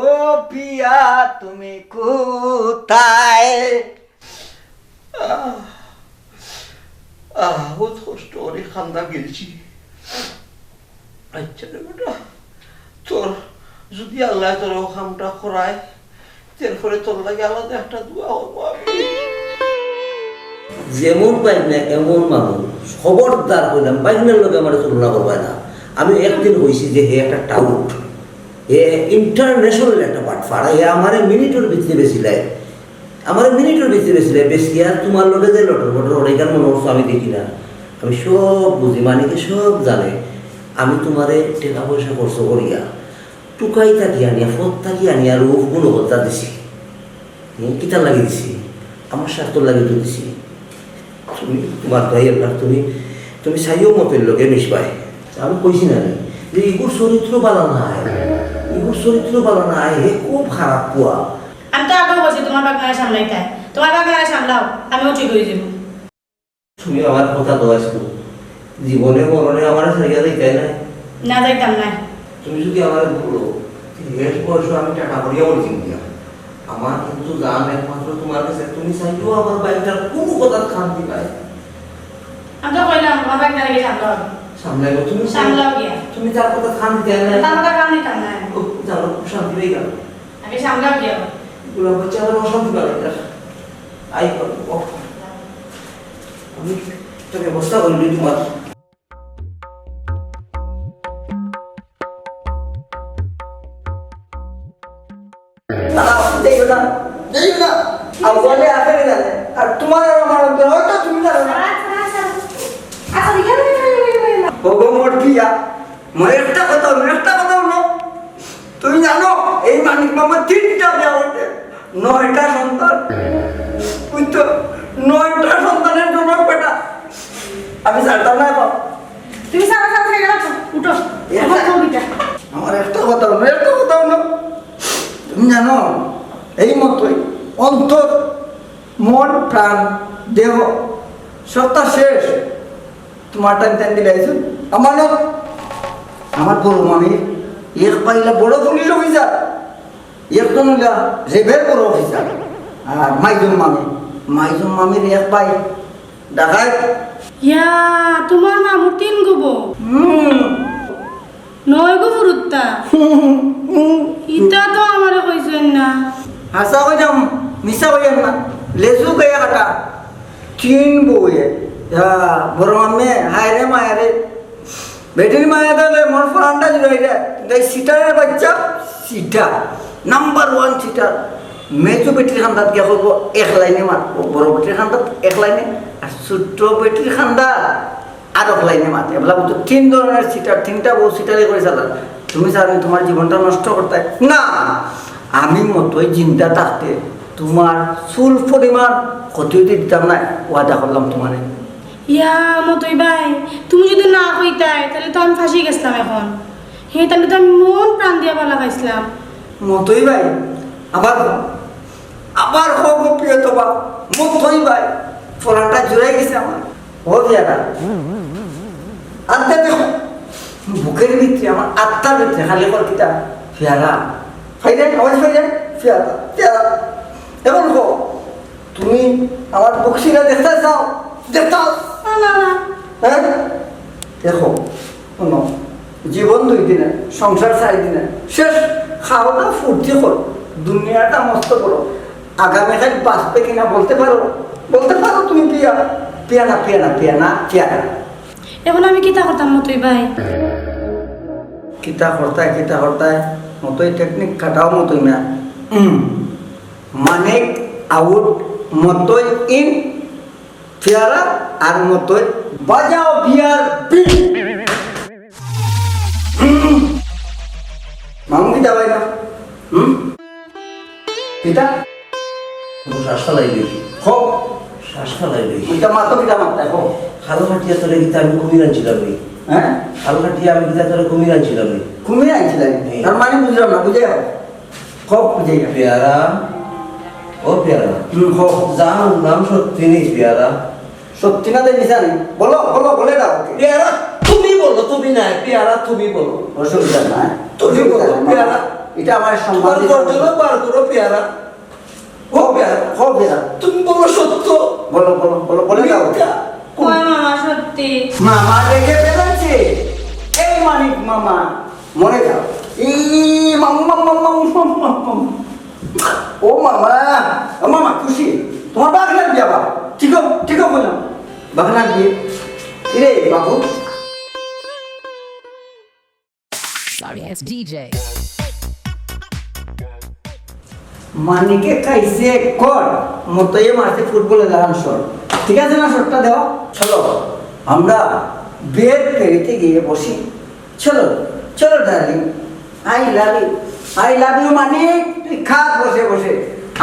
ও পিয়া, তুমি কোথায়? আহ, আহ, বহুত কষ্ট করে কান্দা গেলছি। আচ্ছা রে বেটা, তোর যদি আল্লাহ তোর ও কামটা করায়, এরপরে তোর লাগি আলাদা একটা দোয়া করবো আমি। যেমন বাইক না এমন মানুষ, খবরদার কইলাম, বাইকনার লগে আমার তুলনা করবায় না। আমি একদিন কইছি যে হে একটা টাউট, হে ইন্টারন্যাশনাল একটা বাটপার, হে আমারে মিনিটের ভিতরে বেচিলায়। আমার মিনিটর ভিতরে বেশি বেশি আর তোমার লগে যে লটর বটর ওটাইকার মনে করছো আমি দেখি না। আমি সব বুঝি, মানিকে সব জানে। আমি তোমারে টেকা পয়সা খরচ করিয়া, টুকাই থাকি আনিয়া, ফত থাকি আনিয়া রূপ গুণবত্তা দিছি। হুম, কিতার লাগি দিছি? আমার স্বার্থর লাগি তো দিছি। তুমি, তোমার তো এই ব্যাপার, তুমি, তুমি চাইও মতইর লগে মিশবায়। আমি কইছি না নি যে ইগুর চরিত্র বালা নাই, ইগুর চরিত্র বালা নাই, হে খুব খারাপ পুয়া। আমি তো আগেও বলছি তোমার বাগনারে সামলাইতায়, তোমার বাগনারে সামলাও, আমিও ঠিক হয়ে যাবো। তুমি আমার কথা তো আছো, জীবনে মরণে আমার ছাড়িয়া যাইতায় না। না যাইতাম না। তুমি যদি আমার বলো, শেষ বয়সে আমি টাটা করিয়া বলছি দিয়া, আমার কিন্তু জান একমাত্র তোমার কাছে। তুমি চাইলেও আমার বাইকটার কোনো কথা খান দিবায়। আমি তো কইলাম, আমার বাইকটা রেখে সামলাও। সামলাইবো তুমি? সামলাও গিয়া। তুমি তার কথা খান দিতে না। তার কথা খান দিতাম না। ও, জানো, খুব শান্তি হয়ে গেল। আগে সামলাও গিয়া। বুড়া বাচ্চা আবার অশান্তি পাবে এটা। আই, ও, আমি একটা ব্যবস্থা করলি তোমার। না, না, যাইও না, যাইও না। আর বলে আখেরে জানে। আর তোমার আর আমার অন্তর হয়তো তুমি জানো না। আচ্ছা, আচ্ছা। আচ্ছা, ইয়া, ইয়া, ইয়া, ইয়া, ইয়া। ওগো মোর প্রিয়া, মোর একটা কথা, মোর একটা কথা হলো, তুমি জানো এই মানিক মামা তিনটা বিয়া করতে, নয়টা সন্তান, বুঝছো? নয়টা সন্তানের জনক বেটা। আমি ছাড়তাম না এখন। তুমি সারা সারা থেকে রাখো, উঠো। এখন একটা, কবিতা। আমার একটা কথা হলো, একটা কথা হলো, তুমি জানো, এই মতই অন্তর, মন, প্রাণ, দেহ, সত্তা শেষ। তোমার টাইম টাইম দিলে আইছো। আমার না, আমার বড় মামি, এক পাইলা বড় পুলিশ অফিসার, একজন হইলা রেবের বড় অফিসার, আর মাইজুম মামি, মাইজুম মামির এক ভাই ডাকাত। ইয়া, তোমার মামুর তিন গো বউ। হুম। নয় গো ফুরুত্তা। ইতা তো আমারে কইছেন না। হাছা কইতাম, মিছা কইয়াম না। লেজু গাইয়া কাটা। তিন বউয়ে। ইয়া, বড় মামে, হায় রে মায়া রে। বেটির মায়া দলে মোর ফান্ডা জুড়াই রে। তাই সিটারের বাচ্চা, সিটার। Number one seater. মেজু বেটির খান্দাত গিয়া কইবো এক লাইনে মাতবো। বড় বেটির খান্দাত এক লাইনে। আর ছোট বেটির খান্দাত আরক লাইনে মাতে। এবলা তো তিন ধরনের সিটার, তিনটা বউ সিটারি করে চালার। তুমি স্যার, তোমার জীবনটা নষ্ট করতে না। আমি মতই জিন্দা থাকতে তোমার চুল পরিমাণ ক্ষতি হইতে দিতাম না, ওয়াদা করলাম তোমারে। ইয়া মতই ভাই, তুমি যদি না কইতায়, তাহলে তো আমি ফাঁসি গেছলাম এখন। হে, তাহলে তো আমি মন প্রাণ দিয়া বালা খাইছলাম। মতই ভাই, আবার, আবার হোক প্রিয়তমা, মতই ভাই, ফোনটা জুড়াই গেছে আমার। ও বিয়ারা, আত্মা দেখো, বুকের ভিতরে, আমার আত্মার ভিতরে খালি কর কিতা? পেয়ারা। ফাইরে, আওয়াজ ফাইরে, পেয়ারা, পেয়ারা। এখন কো, তুমি আমার বক্সিরা দেখতে চাও? দেখতে চাও? না, না, না। হ্যাঁ? দেখো, শোনো, জীবন দুই দিনে, সংসার চার দিনে। শেষ, খাও দাও, ফুর্তি করো। দুনিয়াটা মস্ত বড়। আগামীকাল বাঁচবে কিনা বলতে পারো? বলতে পারো তুমি পিয়া? পিয়া না, পিয়া না, পিয়া না, পিয়া না। এখন আমি কিতা করতাম মতই ভাই? কিতা করতায়, কিতা করতায়? মতই টেকনিক খাটাও মতই না। হুম। মানিক আউট, মতই ইন, পেয়ারা আর মতই বাজাও বিয়ার বিন। হুম। মামু কিতা ভাই না? হুম? কিতা? ও শ্বাস ফালাই দিই। হো। শ্বাস ফালাই দিই। ইটা মাতো কিতা মাততায়, হো। খাল কাটিয়া তোরে কিতা আমি কুমির আনছিলাম রে। হ্যাঁ? খাল কাটিয়া আমি কিতা তোরে কুমির আনছিলাম রে। কুমির আনছিলাম? হ্যাঁ। তার মানে বুঝলাম না, বুঝে যাও। খুব বুঝে যাও। পেয়ারা, ও পেয়ারা। হুম, হো। জান নাম সত্যি নেই পেয়ারা। সত্যি না তাই মিছা নেই? বলো, বলো, বলে দাও ওকে। পেয়ারা তুমি বলো, তুমি না, পেয়ারা তুমি বলো। অসুবিধা নাই। তুমি বলো, অসুবিধা নাই। পেয়ারা। এটা আমার সম্মান তোমার দিতে হবে। গর্জনও বার করো, পেয়ারা। ও পেয়ারা, ও পেয়ারা। তুমি বলো সত্য। বলো, বলো, বলো, বলে দাও। মিথ্যা। কই মামা, সত্যি। মামা দেখে বেড়াচ্ছে। এই মানিক মামা, মরে যাও। ই মামু, মামু, মামু, মামু, মামু। ও মামা, ও মামা, খুশি। তোমার বাঘ লাগবে আবার। ঠিক আছে, ঠিক আছে, বললাম। বাঘ লাগবে। কিরে, বাবু? Sorry, it's D J. মানিকে খাইছে কর, মতয়ে মারছে ফুটবলে দাঁড়ান শট। ঠিক আছে না, শটটা দেওয়া? চলো, আমরা বেড পেরিতে গিয়ে বসি। চলো, চলো darling, I love you, I love you. Manik, তুই খা বসে বসে,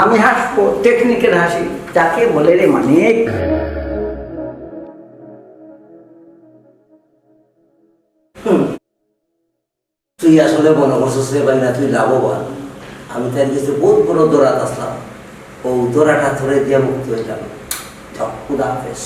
আমি হাসবো, টেকনিকের হাসি, যাকে বলে রে মানিক। হুম। তুই আসলে মনে করছস রে ভাই না, তুই লাভবান। আমি তার কাছে বহুত বড় দরাত আসলাম, ও দরাটা ধরে দিয়া মুক্ত হইলাম। যাও, খুদা হাফেজ।